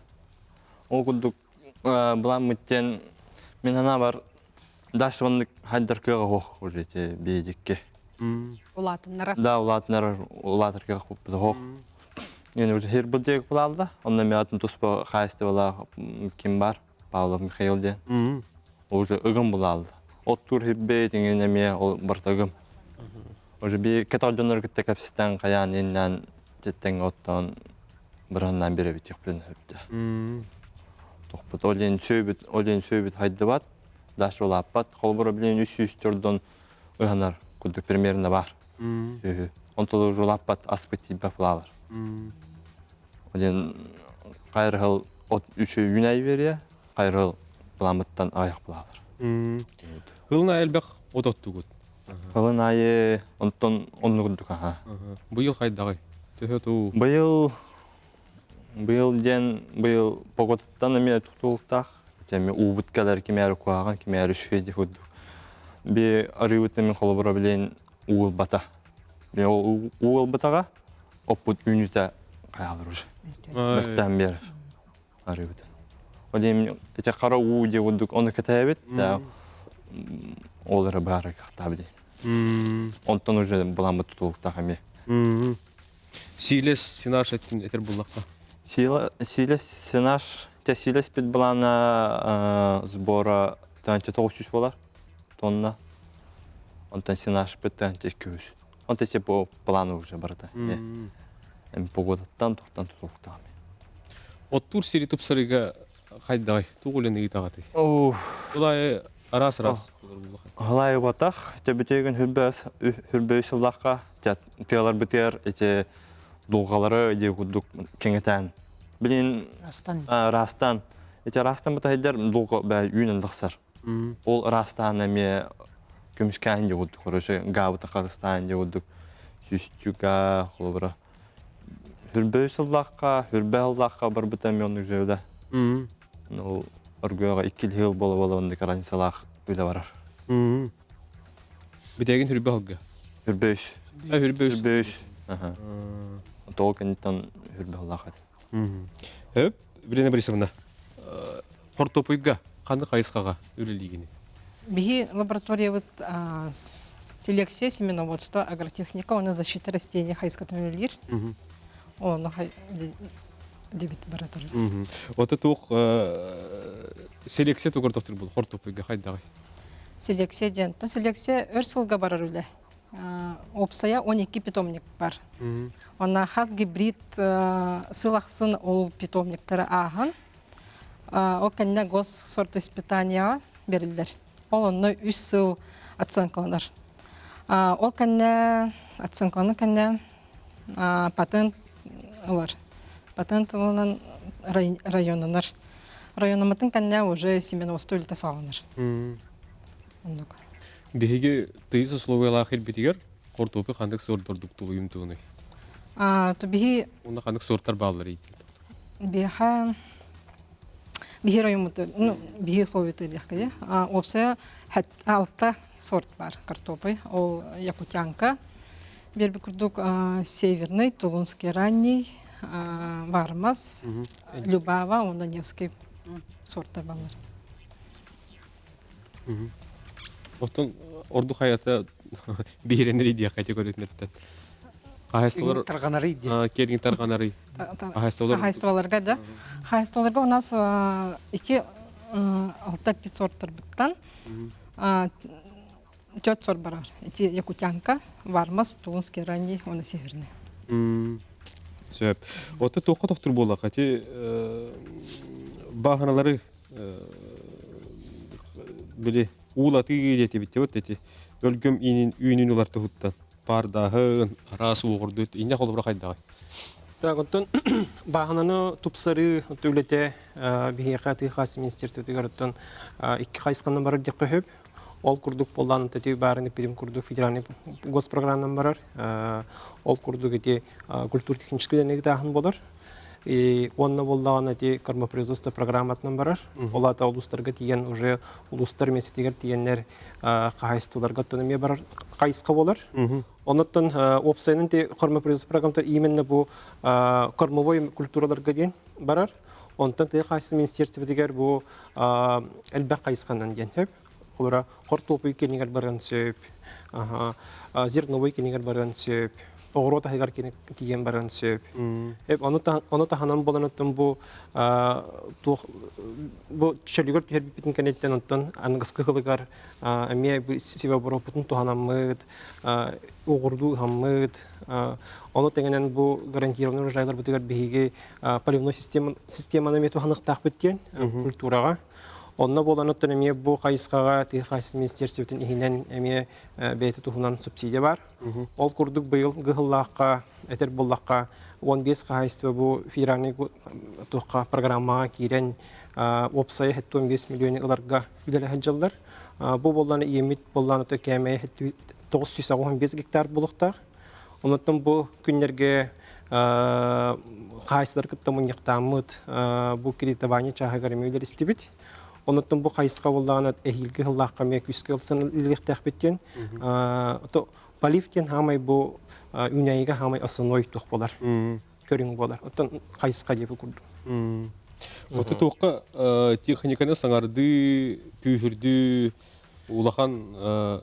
Ол курдук былааммыт диэн мин санаабар дальше маннык хайдар кыаҕа суох уже эти биэдикке. Улаатыннарар. Да, улаатыннарар улаатар кыах хоох. Мен уже хир был диэк булаалда. Онно мен атын туспа хаайыстыбалаах ким бар? Павлов Михаил диэн. Уже ыгым булаалда. Оттуур хирбе тиңин эмиэ ол барта ыгым. Уже би кетал дьоннор кытта кэпсэтэн хайаан иннэн теттең оттон быраһыннан бирэбит тихпин хөптө. Тохпут олен сөйбүт, олен сөйбүт хайдыбат, даш улааппат, холбура билен 300 чордон ыһанар курдук примерно бар. Сүһү. Онтон уже улааппат аспыт тиийбэт булаалар. Олен кайрыһыл от үчү үүнэй бериэ, кайрыһыл буламыттан аяк булаалар. Ылына элбэх от оттугут. Ылын айы онтон онну курдук аха. Быйыл хайдаҕый? Төһө туу? Быйыл быйыл диэн быйыл погодаттан эмиэ тутулуктаах. Эми уубут кэлэр кимээри куһаҕан, кимээри үчүгэй дии курдук. Би арыыбыт эми холобура билин уу ылбата. Би ол уу ылбатаҕа оппут үүнүүтэ хайаалар уже. Мөхтөөн биэрэр арыыбытын. Ол эми ити хара уу дии курдук ону кэтэһэбит. Ол эрэ баара кыахтаабыт дии. Онтон уже буламмыт тутулуктаах эмиэ. Силес сенаж этер буллахха. Силес сенаж, те силес пит былаана сбора тыһыынча 900 болар тонна. Онтон сенаж пит тыһыынча 200. Онтон те по плану уже барыта. Эми погодаттан тохтан тутулуктаах. Оттуур сири тупсарыга хайдаҕай? Тугу үлэни ыытаҕатый? Улай араас араас Халай батах, төбүтүгүн хүрбөй сыллахха, тыалар бытыар эти дулҕалары дии курдук кэҥэтэн. Билин растан. Эти растан бытайдар дулга бә үүнэн тахсар. Ол растан эме көмүскээн дии курдук, короче, гаабыта харыстаан дии курдук сүүстүга холобура. Хүрбөй сыллахха, хүрбэ сыллахха барбыта эме оннук жөөлө. Ол оргуяга икки жыл бола бола оннук разницалаах үлэ барар. Бүтэгин хүрбэ халга. Хүрбөйс. Хүрбөйс. Хүрбөйс. Тоол кэнниттэн хүрбэ халлаах этэ. Хөп, Елена Борисовна, хортопуйга ханнык хайысхаҕа үлэлиигини? Биһи лабораториябыт селекция, семеноводство, агротехника, уонна защита растений хайысхатын үлэлиир. Оны дебит бара турар. Ото туох селекция тугар доктор бул хортопуйга хайдаҕай? Селекция диэн. То селекция өр сылга барар үлэ. Опсая 12 питомник бар. Онна хас гибрид сыл ахсын ол питомниктары ааһан, ол кэннэ гос сорт испытания бериллэр. Ол онно үс сыл оценкаланар. Ол кэннэ оценкаланар кэннэ патент ылар. Патент ылынан районнанар. Районнаммытын кэннэ уже семеноводство үлэтэ саҕаланар. Оннук. Биһиги тыйыс условиялаах ирбитигэр Хортуоппуй ханнык суордордук тулуйумтуунуй? То биһи Уонна ханнык суортар бааллар биһа биһи районмут, ну, биһи условията диэххэ Уопсайа алта сорт бар картопый. Ол якутянка, биэрби курдук северный, тулунский ранний, вармас, любава, уонна невский сорттар баллар. Оттон ордук хайата биирэнэр диэххэ ити көрүтүнэртэн. Хаһайыстыбалар тарҕанарый диэн. Киэҥ тарҕанарый. Хаһайыстыбалар Хаһайыстыбаларга да. Хаһайыстыбаларга у нас ики алта пит сорттарбыттан төрт сор барар. Ити якутянка, вармас, тулунский ранний, уонна северный. Сөп. Отто туохха тохтур буоллахха ити бааһыналары били уулатыы диэтибит вот эти өлгөм иинин үүнүн ылар туһуттан паардааһын араас уоҕурдут инньэ холобура хайдаҕый? Так, оттон бааһынаны тупсарыы үлэтэ биһиэхэ тыа хаһаайыстыбатын министерствотыгар оттон икки хайысханан барар диэххэ сөп. Ол курдук буоллаан ити баарын эппитим курдук федеральный госпрограмманан барар. Ол курдук ити культур-техническэй үлэни ыытааһын буолар. И уонна буоллаҕына ити кормопроизводство программатынан барар. Ол аата улуустарга тиийэн уже улуустар миэстэтигэр тиийэннэр хаһаайыстыбаларга оттон эмиэ барар хайысха буолар. Оннуттан уопсайынан ти кормопроизводство программата именно бу кормовой культураларга диэн барар. Онтон тыа хаһаайыстыбатын министерствотыгар бу элбэх хайысханан диэн сөп. Холобура, хортуопуй кэннигэр барыан сөп, зерновой кэннигэр барыан сөп, оҕуруот аһыгар тиийэн барыан сөп. Ону таһынан буолан оттон бу туох бу чөлүгэр түһэрбиппитин кэнниттэн онтон аныгыскы сылыгар эмиэ сибэбороппутун туһанаммыт, уоҕурдуу ыһаммыт, ону тэҥинэн бу гарантированный урожайларбытыгар биһиги поливной системаны эмиэ туһаныахтаахпыт диэн культураҕа. Онно буолан оттон эмиэ бу хайысхаҕа тыа хаһаайыстыбатын министерствотын иһинэн эмиэ бэйэтэ туһунан субсидия бар. Ол курдук быйыл гыһыллаахха этэр буоллахха 15 хаһаайыстыба бу федеральный туохха программаҕа киирэн уопсайа 75 миллиону ыларга үлэлэһэ дьыллар. Бу буоллааны иэммит буоллааны кээмэйэ 985 гектар буолуохтаах. Онуттан бу күннэргэ хаһаайыстыбалары кытта мунньахтааммыт бу кредитование чааһыгар эмиэ үлэлэстибит. Онуттан бу хайысха буоллаҕына эһиилги сыллаахха эмиэ күүскэ ылсан үлэлиэхтээхпит диэн. То полив диэн хаамай бу үүнээйигэ хаамай основной туох буолар, көрүҥ буолар. Оттон хайысха диэби курдук. Оту туохха техниканы саҥардыы, күүһүрдүү улахан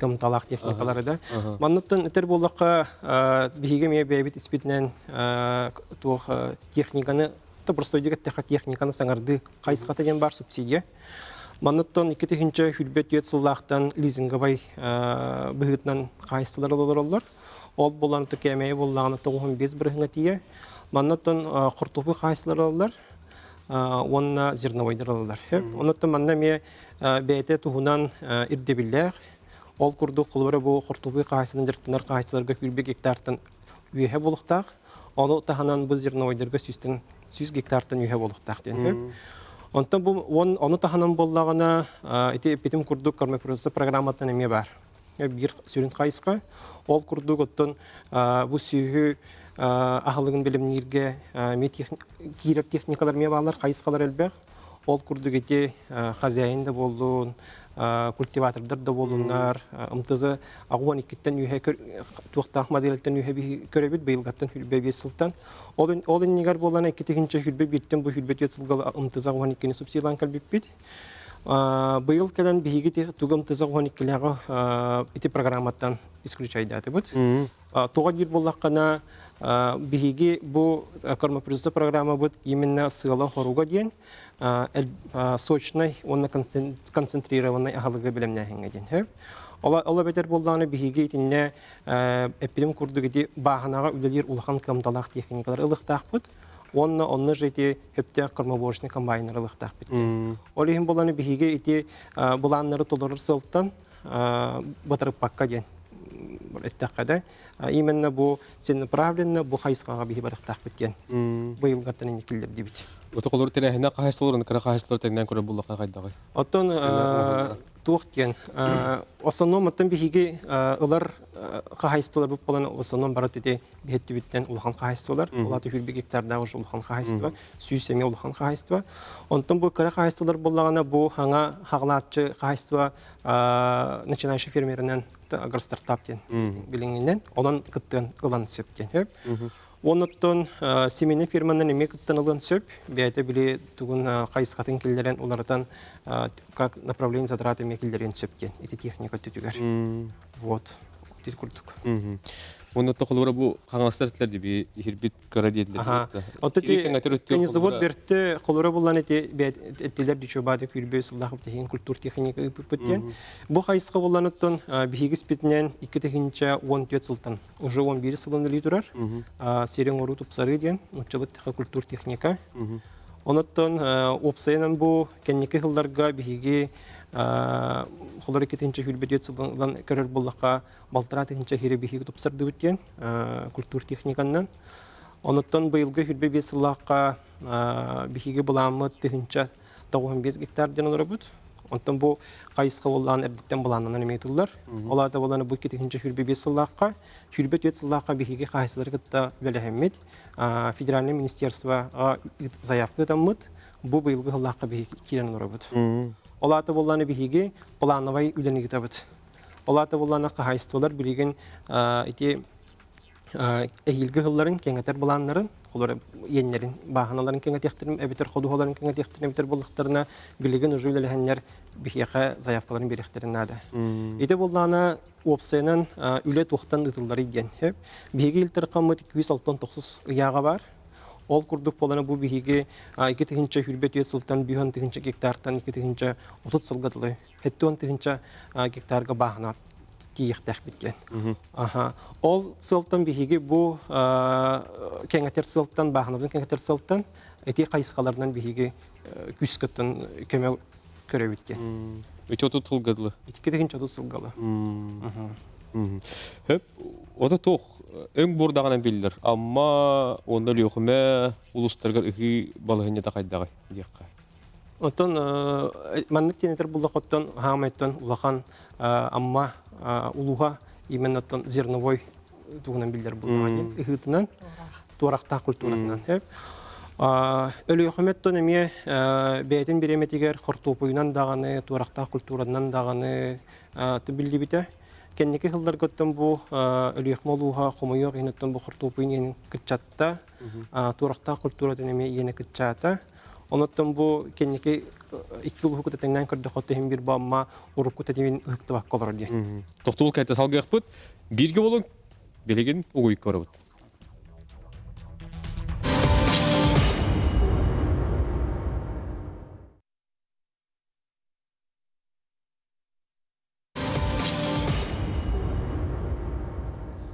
кымталаах техникалары да. Манныттан этэр буоллахха, биһиги эмиэ бэйэбит испитинэн туох техниканы, то простойдук эттэххэ техниканы саҥардыы хайысхата диэн бар субсидия. Манныттан 2024 сыллаахтан лизинговай быһыытынан хаһаайыстыбалар олороллор. Ол буолан кээмэйэ буоллаҕына 95 бырыһыҥа тиийэ. Манныттан хортуоппуй хаһаайыстыбалар ылаллар уонна зерновойдар ылаллар. Онуттан манна эмиэ бэйэтэ туһунан ирдэбиллээх. Ол курдук холобура бу хортуоппуй хаһаайыстыбанан дьарыктанар хаһаайыстыбаларга 20 гектартан үөһэ буолуохтаах. Ону таһынан бу зерновойдарга сүүстэн 100 гектартан үөһэ буолуохтаах диэн сөп. Онтон бу ону таһынан буоллаҕына ити эппитим курдук кормопроизводство программаттан эмиэ баар. Биир сүрүн хайысха. Ол курдук оттон бу сүөһү аһылыгын бэлэмнииргэ киирэр техникалар эмиэ бааллар, хайысхалар элбэх. Ол курдук ити хозяин да буоллун, культиватордар да буоллуннар, МТЗ аҕуон иккиттэн үөһэ туохтаах модельтэн үөһэ көрөбүт быйылгаттан хүрбэ биэс сылтан. Ол иннигэр буолан икки тыһыынча хүрбэ бииртэн бу хүрбэ түөрт сылга МТЗ аҕуон иккини субсидиялаан кэлбиппит. Быйыл кэлэн биһиги тугу МТЗ аҕуон иккилээҕи ити программаттан исключайдаатыбыт. Тоҕо диир буоллаххына, биһиги бу кормопроизводство программабыт именно сыала-хоруга диэн сочнай уонна концентрированнай аһылыгы бэлэмнээһиҥҥэ диэн. Ол эбэтэр буоллаҕына биһиги итиннэ эппитим курдук ити бааһынаҕа үлэлиир улахан кыамталаах техникалары ылыахтаахпыт уонна онно же ити сөптөөх кормоборочный комбайннары ылыахтаахпыт. Ол иһин буоллаҕына биһиги ити былааннары толорор сыалтан батарыппакка диэн эттэххэ да именно бу целенаправленно бу хайысхаҕа биһи барыахтаахпыт диэн быйылгаттан инник киллэрдибит. Отоколор тэрээһинэ хаһайсыларын кыра хаһайсылар тэҥнээн көрөр буллахха хайдаҕый? Оттон Туох диэн, основном оттон биһиги ылар хаһайыстыбаларбыт буолан, в основном бары ити биһиттибиттэн улахан хаһайыстыбалар, улаата хүрбик гектардаах уже улахан хаһайыстыба, 100 эмиэ улахан хаһайыстыба. Онтон бу кыра хаһайыстыбалар буоллаҕына, бу хаҥа хаҕалааччы хаһайыстыба начинающий фермеринэн агростартап диэн билиҥҥинэн, онон кыттыан ылан сөп диэн сөп. Онуттан семейный фирманан эмиэ кыттан ылыан сөп. Бэйэтэ били тугун хайысхатын киллэрэн уларытан как направление затрат эмиэ киллэриэн сөп диэн ити техника өттүтүгэр. Вот. Ити курдук. Онно холобура бу хаҥаластар этилэр диби иһирбит кыра диэтилэр. Отто ти завод берте холобура буллан эти эттилер дичубаты күрбө сыллах техин культур техника ыппыт диэн. Бу хайысха буллан оттон биһиги спитинен 2014 сылтан уже 11 сылын үлүү турар. Сирин оҥоруу тупсарыы диэн нуччалык культур техника. Оноттон уопсайынан бу кэнники сылларга биһиги холор иккитинчи хүрбөтүөт сылынан көрөр буллахха балтараа тыһынча хире биһиги тупсардыбыт диэн культур техниканнан. Оноттон быйылгы хүрбэ биэс сыллаахха биһиги былааммыт тыһынча 95 гектар диэн олоробут. Онтон бу хайысха буоллаан эрдиттэн былааннанан эмиэ тыллар. Ол аата буолан бу 2025 сыллаахха, 24 сыллаахха биһиги хаһайсылары кытта үлэлэһэммит, федеральное министерствоҕа заявка ытаммыт, бу быйылгы сыллаахха биһиги киирэн олоробут. Ол аата буоллаан биһиги плановай үлэни ыытабыт. Ол аата буоллаан хаһайыстыбалар билигин ити эһиилги ыһылларын кэҥэтэр былааннарын, олор иэннэрин, бааһыналарын кэҥэтиэхтэрин эбэтэр ходуһаларын кэҥэтиэхтэрин эбэтэр буоллахтарына, билигин уже үлэлэһэннэр биһиэхэ заявкаларын биэриэхтэрин наада. Ити буоллаҕына, уопсайынан үлэ туохтан ыытылларый диэн. Биһиги Ил Дархаммыт 269 ыйааҕа баар. Ол курдук буолана бу биһиги 2 тыһыынча сылтан 5 тыһыынча гектартан 2 тыһыынча 30 сылга дылы 70 тыһыынча гектарга бааһына тиийиэхтээхпит диэн. Аха. Ол сылтан биһиги бу кэҥэтэр сылтан, бааһынабытын кэҥэтэр сылтан ити хайысхаларынан биһиги күүс кыттан көмө көрөбүт диэн. Ити 30 сылга дылы. Ити 2 тыһыынча 30 сылгалы. Хөп, ото туох өҥ бурдаҕынан биллэр. Амма, онно Өлүөхүмэ улуустарыгар ыһыы балаһыанньата хайдаҕый диэххэ. Оттон маннык тиэнэтэр буллахоттон хаамайтон улахан Амма улууһа именно оттон зерновой туһунан биллэр буллаҕа ыһыытынан туорахтаах культуратынан. Өлүөхүмэттон эмиэ бэйэтин бириэмэтигэр хортуопуйунан даҕаны, туорахтаах культуранан даҕаны биллибитэ. Кэнники сылларгыттан бу Өлүөхүмэ улууһа хомойуох иһин бу хортуопуйун иэнин кыччатта, туорахтаах культуратын эмиэ иэнэ кыччаата. Онуттан бу кэнники икки улууһу кытта тэҥнээн көрдөххө иһин биир баамма урукку тэтимин ыһыктыбакка олорор диэн. Тохтуул кайта салгыахпыт. Бииргэ болуҥ билигин угуйка барабыт.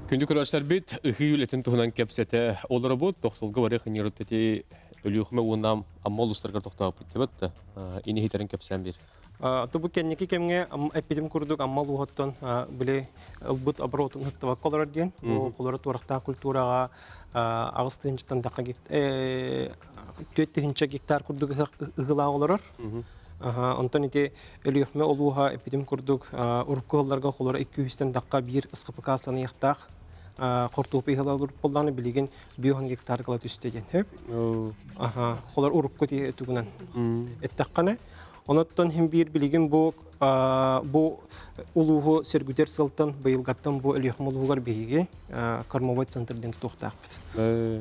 Күндү көрөөччүлэрбит, ыһыы үлэтин туһунан кэпсэтэ олоробут. Тохтолго барыах ыҥырыт ити Өлүөхүмэ уонна Амма улуустарыгар тохтооппут дебет да ини иһитэрин кэпсээн биэр. Бу кэнники кэмҥэ эппитим курдук Амма улууһуттан били ылбыт оборотун ыһыктыбакка олорор диэн. Бу холоро туорахтаах культураҕа 8 тыһыынчаттан тахха 4 тыһыынча гектар курдук ыһыылаах олорор. Онтон ити Өлүөхүмэ улууһа эппитим курдук урукку сылларга холоро 200-тэн тахха биир СХПК саныйахтаах хортуоппуй ыһыла буоллаҕына билигин 5 гектар кыла түстэ диэн сөп. Холор урукку тугунан эттэххинэ. Оноттон хим биир билигин бу бу улууһу сөргүтэр сылтан быйылгаттан бу Өлүөхүмэ улууһугар биһиги кормовой центр диэн тутуохтаахпыт.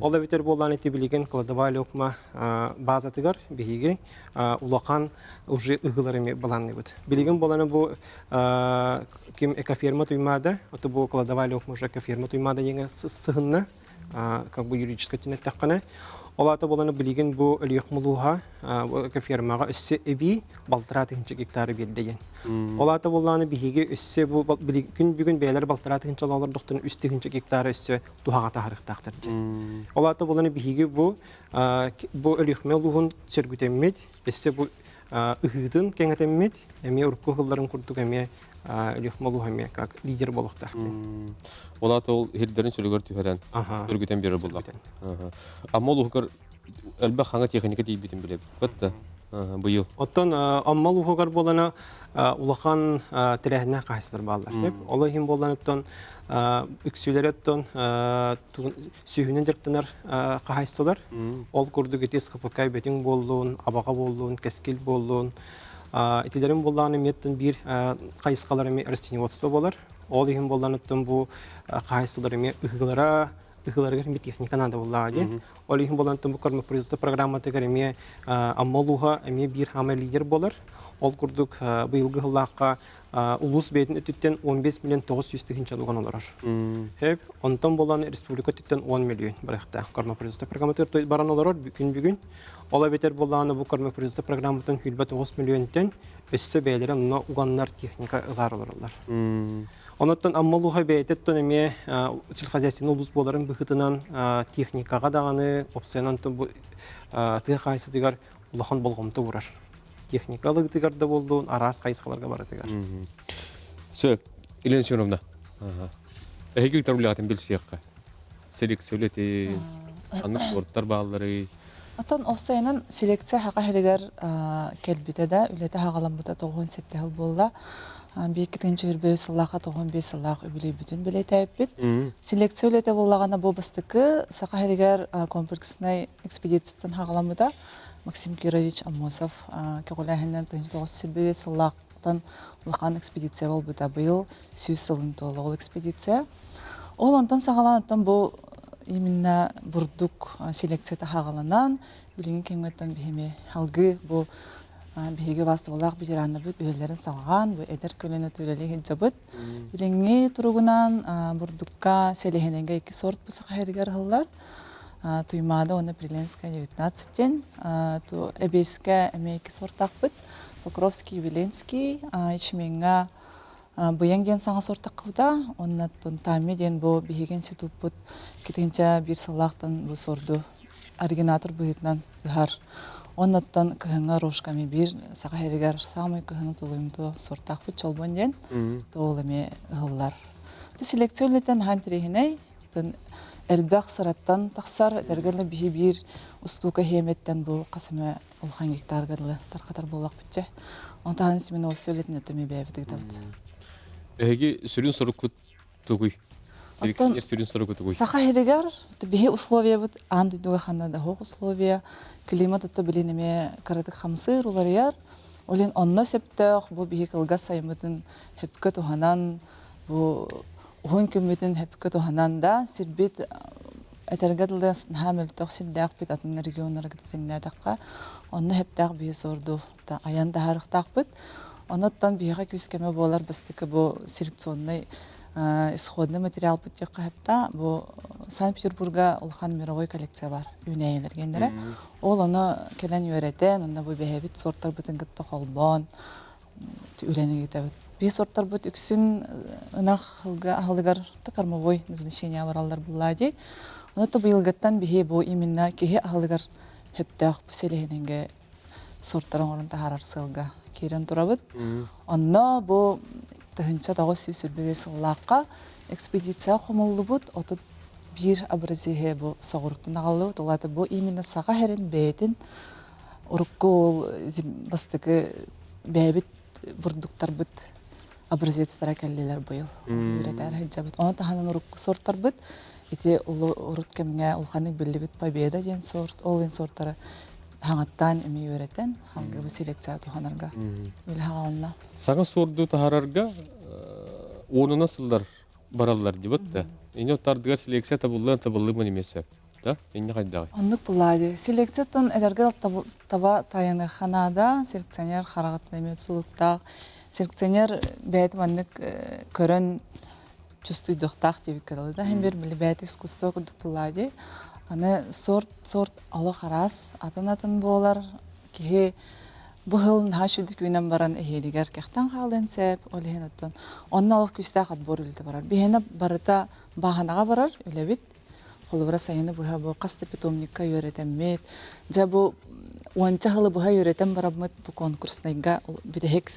Ол эбэтэр буоллаан ити билигин кладовая Өлүөхүмэ базатыгар биһиги улахан уже ыһыылар эми былаанныыбыт. Билигин буолан бу ким экоферма туймаада, ото бу кладовая Өлүөхүмэ уже экоферма туймаада диэҥэ сыһынна, как бы юридически түнэттэххинэ. Ол аата буолан билигин бу Өлүөхүмэ улууһа экофермаҕа өссө эбии 6,5 гектары биэрдэ диэн. Ол аата буоллаҕына биһиги өссө бу күн бүгүн бэйэлэр 6,5 олордохтон 3 тыһыынча гектары өссө туһаҕа таһарыахтаахтар диэн. Ол аата буоллаҕына биһиги бу бу Өлүөхүмэ улууһун сөргүтэммит, өссө бу ыһыытын кэҥэтэммит, эмиэ урукку ыһылларын курдук эмиэ Өлүөхүмэ улууһа эмиэ как лидер буолуохтаах. Ол аата ол иһирдэрин чөлүгэр түһэрэн, өргүтэн биэрэр буоллах. Амма улууһугар элбэх хаҥа техника тиийбитин билэбит. Бытта. Быйыл. Оттон Амма улууһугар буолана улахан тэрээһиннээх хаһайыстыбалар бааллар. Ол иһин буолан оттон үксүлэрэ оттон сүүһүнэн дьарыктанар хаһайыстыбалар. Ол курдук ити СХПК Бөтүҥ буоллун, Абаҕа буоллун, Кэскил буоллун. Итилэрин буоллаҕына эмиэттэн биир хайысхалар эмиэ растениеводство буолар. Ол иһин буоллан оттон бу хаһайыстыбалар эмиэ ыһыылара ыһыыларыгар эмиэ техника наада буоллаҕа дии. Ол иһин буолан бу кормопроизводство программатыгар эмиэ Амма улууһа эмиэ биир хаамай лидер буолар. Ол курдук быйылгы сыллаахха улуус бэйэтин өттүттэн 15 миллион 900 тыһыынча уган олорор. Хөп, онтон буолан республика өттүттэн 10 миллион барыахтаах кормопроизводство программатыгар баран олорор күн бүгүн. Ол эбэтэр буоллаҕына бу кормопроизводство программатын 29 миллионтан өссө бэйэлэрэ онно уганнар техника ылаар олороллор. Онуттан Амма улууһа бэйэтиттэн эмиэ сельхозхозяйственный улуус буоларын быһыытынан техникаҕа даҕаны опциянан бу тыа хаһаайыстыбатыгар улахан болҕомто уурар. Техника ылыытыгар да буоллун, араас хайысхаларга барытыгар. Сөп. Елена Семеновна. Эһиги ыытар үлэҕитин билсиэххэ. Селекция үлэтин, ханнык спорттар баалларый? Оттон офсайынан селекция хака иһигэр кэлбитэ да, үлэтэ хаҕаламмыта 97 сыл буолла. 2 сыллаахха 95 сыллаах үбүлүөйбүтүн бэлиэтээппит. Селекция үлэтэ буоллаҕына бу бастакы Саха сиригэр комплекснай экспедицияттан хаҕаламмыта. Максим Кирович Аммосов көҕүлээһининэн 1905 сыллаахтан улахан экспедиция буолбута. Быйыл 100 сылын туолла ол экспедиция. Ол онтон саҕалаан оттон бу именно бурдук селекцията хаҕаланан билигин кэмҥэттэн биһими алгыы бу биһиги убаастабыллаах ветераннарбыт үлэлэрин салҕаан бу эдэр көлүөнэ үлэлии сылдьабыт. Билиҥҥи туругунан бурдукка сэлиэһинэйгэ икки сорт бу саха сиригэр ыһыллар. Туймаада уонна Приленская 19 диэн. Эбиэскэ эмиэ икки сортаахпыт. Покровский, Юбилейский, ячмеҥҥа Быйаҥ диэн саҥа сортаххыбыта уонна Тами диэн бу биһиги институппут китинчэ биир сыллаахтан бу сорду оригинатор быһыытынан ыһар. Оннуттан кыһыҥҥы рожками биир саха сиригэр саамай кыһыны тулуйумтуо сортаахпыт чолбон диэн тоол эмиэ ыһыллар. Селекция үлэтэ наһаа интэриэһинэй. Элбэх сыраттан тахсар, этэргэ биһи биир устуука хиэмэттэн бу хас эмэ улахан гектарга дылы тархатар буоллахпытча. Онтон семеновство үлэтин өтөмүй бэйэбит ыытабыт. Эһиги сүрүн соруккут тугуй? Селекционер сүрүн соругу тугуй? Саха сиригэр биһи условиябыт аан дойдуга ханна да суох условия, климат отто билин эмиэ кыратык хамсыыр уларыйар. Олин онно сөптөөх бу биһи кылгас сайыммытын хөпкө туһанан бу уһун күммүтүн хөпкө туһанан да сирбит этэргэ дылы наһаа мөлтөх сирдээхпит атын регионнарга тэҥнээтэххэ онно сөптөөх биһи сорду айан таһаарыахтаахпыт. Онуттан биһиэхэ күүс-көмө буолар бастакы бу селекционнай исходный материалбыт диэххэ сөптөөх. Бу Санкт-Петербурга улахан мировой коллекция бар үүнээйилэргэннэрэ. Ол ону кэлэн үөрэтэн, онно бу бэйэбит сортарбытын кытта холбоон үлэни ыытабыт. Биир сортарбыт үксүн ынах аһылыгар кормовой назначение бараллар буллаа дии. Ону то быйылгыттан биһи бу именно киһи аһылыгар сөптөөх бу сэлиһинингэ сортары оҥорон таһаарар сыалга киирэн турабыт. Онно бу 1925 сыллаахха экспедиция хомуллубут 31 образеһе бу соҕуруттан аҕаллыбыт. Ол аата бу именно саха сирин бэйэтин урукку ол бастакы бэйэбит бурдуктарбыт образецтара кэллилэр быйыл үөрэтээр сылдьабыт. Ону таһынан урукку сортарбыт ити урут кэмҥэ улаханнык биллибит Победа диэн сорт, ол сортары хаҥаттаан эмиэ үөрэтэн халгыбы селекция туһанарга үлэ хаҕалына. Саҥа сорду таһаарарга уонунан сыллар бараллар дибит да. Инне тардыгар селекция табыллыан табыллымын эмиэ сөп. Да? Инне хайдаҕый? Оннук булаады. Селекцияттан эдэргэ таба тайаныхха наада. Селекционер хараҕыттан эмиэ тутулуктаах. Селекционер бэйэтэ маннык көрөн чувствуйдуохтаах диэбиккэ дылы да. Хин бир били бэйэтэ искусство курдук булаады. Аны сорт сорт олох араас атын-атын буолар. Киһи бу сыл наһаа үчүгдүк үүнэн баран эһиилигэр кэхтэн хаалыан сөп. Ол иһин оттон онно олох күүстээх отбор үлэтэ барар. Биһиэнэ барыта бааһынаҕа барар үлэбит. Холобура сайыны быһа бу хас да питомникка үөрэтэммит. Дьэ бу уонча сылы быһа үөрэтэн бараммыт бу конкурснайга бүтэһик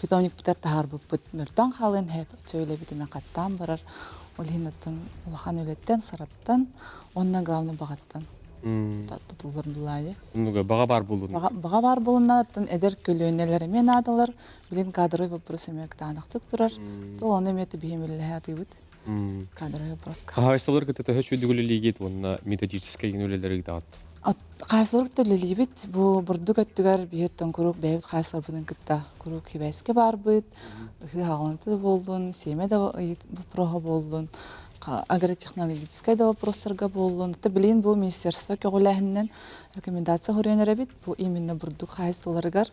питомникпытар таһаарбыппыт мөлтөөн хаалыан сөп. Оччо үлэбитинэн хаттаан барар. Ол иһин оттон улахан үлэттэн, сараттан уонна главное баҕаттан. Тутуллар булаайы. Оннуга баҕа баар буолун. Баҕа баар буолунна эдэр көлүөнэлэр эмиэ наадалар. Билин кадровый вопрос эмиэ кытаанахтык турар. Ол ону эмиэ биһим үлэлэһэ атыыбыт. Кадровый вопроска. Хаһаайыстыбалар кытта төһө үчүгэй үлэлиигит уонна методическай үлэлэри ыытаҕыт? Хаһаайыстыбалар кытта үлэлиибит. Бу бурдук өттүгэр биһиэттэн куруук бэйэбит хаһаайыстыбаларбытын кытта куруук сибээскэ баарбыт. Ыһыы хаҕыланта да буоллун, сиэмэ да боппуруоһа буоллун, агротехнологическай да вопростарга буоллун. Это билин бу министерство көҕүлээһининэн рекомендация хоруйан эрэбит. Бу именно бурдук хаһаайыстыбаларыгар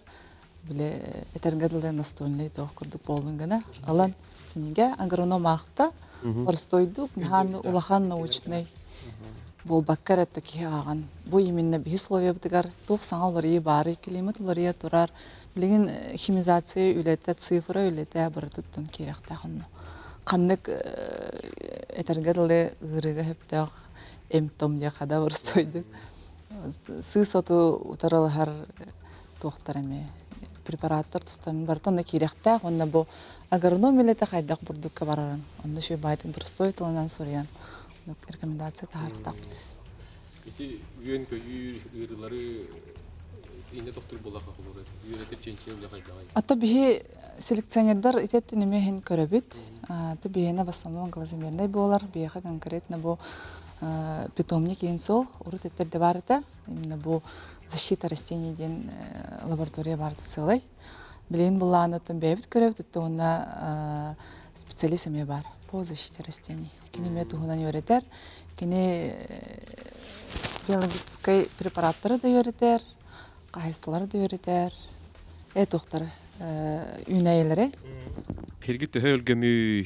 бile этэргэ дылы настольный туох курдук буоллун гына ылан кинигэ агроном аахта простойдук наһаа улахан научный буолбакка эрэ киһи ааҕан бу именно биһи условиябытыгар туох саҥа уларыйыы баарый климат уларыйа турар билигин химизация үлэтэ цифра үлэтэ барытыттан киирэхтээх онно ханнык этэргэ дылы ыарыыга сөптөөх эмп-том диэххэ да простойдук сыыс оту утарылаһар туохтар эмиэ препараттар тустарын барыта онно киирэхтээх уонна бу агроном үлэтэ хайдах бурдукка барарын онно үчүгэй баайтын простой тылынан суруйан рекомендация таһаарыахтаахпыт. Ити үөн-көйүүр ыарыылары иннэ тохтуур буоллахха холобура үөрэтэр чинчийэр үлэ хайдаҕый? Ата биһи селекционердар ити өттүн эмиэ иһин көрөбүт. Ата биһиэнэ в основном глазомернай буолар. Биһиэхэ конкретно бу питомник иһин суох. Урут эттэрде баар этэ. Именно бу защита растений диэн лаборатория баар сыалай. Билигин былаанытын бэйэбит көрөбүт, это уонна специалист эмиэ баар по защите растений. Кини эмиэ туһунан үөрэтэр. Кини биологическай препараттары да үөрэтэр, хаһайыстылары да үөрэтэр, туохтары үүнээйилэри. Хирги төһө өлгөмүй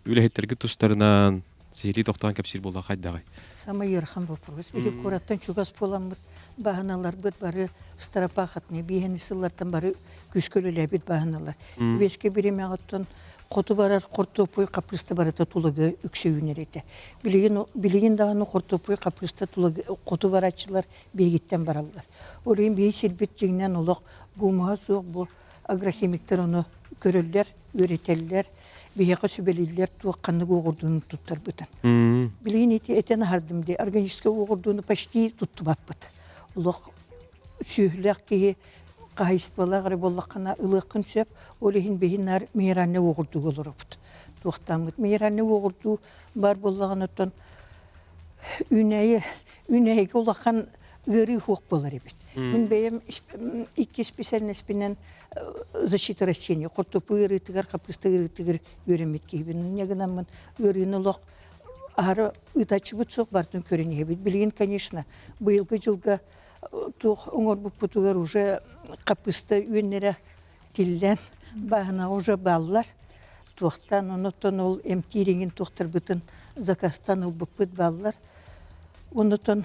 үлэһиттэргит тустарынан Сиһилии тохтоон кэпсиир буолла хайдаҕый? Самый ыарахан вопрос. Биһи куораттан чугас буоламмыт бааһыналарбыт бары Старопахатный биэһини сыллартан бары күүскэ үлэлээбит бааһыналар. Үбэскэ бириэмэҕиттэн хоту барар хортуоппуй хаппыыста барыта тулагы үксэ үүнэр этэ. Билигин, билигин даҕаны хортуоппуй хаппыыста тулагы хоту барааччылар биһигиттэн бараллар. Ол иһин биһи сирбит дьиҥинэн олох гумуһа суох бу агрохимиктэр ону көрөллөр, үөрэтэллэр, биһиэхэ сүбэлииллэр туох ханнык уоҕурдууну туттарбытын. Билигин ити этэн аһардым дии, органическай уоҕурдууну почти туттубаппыт. Олох сүөһүлээх киһи хаһайыстыбалаах эрэ буоллаххына ылыаххын сөп. Ол иһин биһи наар минеральнай уоҕурдууга олоробут. Туохтааммыт минеральнай уоҕурдуу баар буоллаҕына оттон үүнээйи үүнээйигэ улахан ыарыы суох буолар эбит. Мин бэйэм икки специальностьпинэн защита растений, хортуоппуй ыарыытыгар, хаппыыста ыарыытыгар үөрэммит киһибин. Инньэ гынаммын ыарыыны олох аһара ыытааччыбыт суох барытын көрөн иһэбит. Билигин, конечно, быйылгы дьылга туох оҥорбуппутугар уже хаппыыста үөннэрэ тиллэн бааһынаҕа уже бааллар. Туохтан, онуттан ол эмтиир иҥин туохтарбытын заказтан ылбыппыт бааллар. Онутан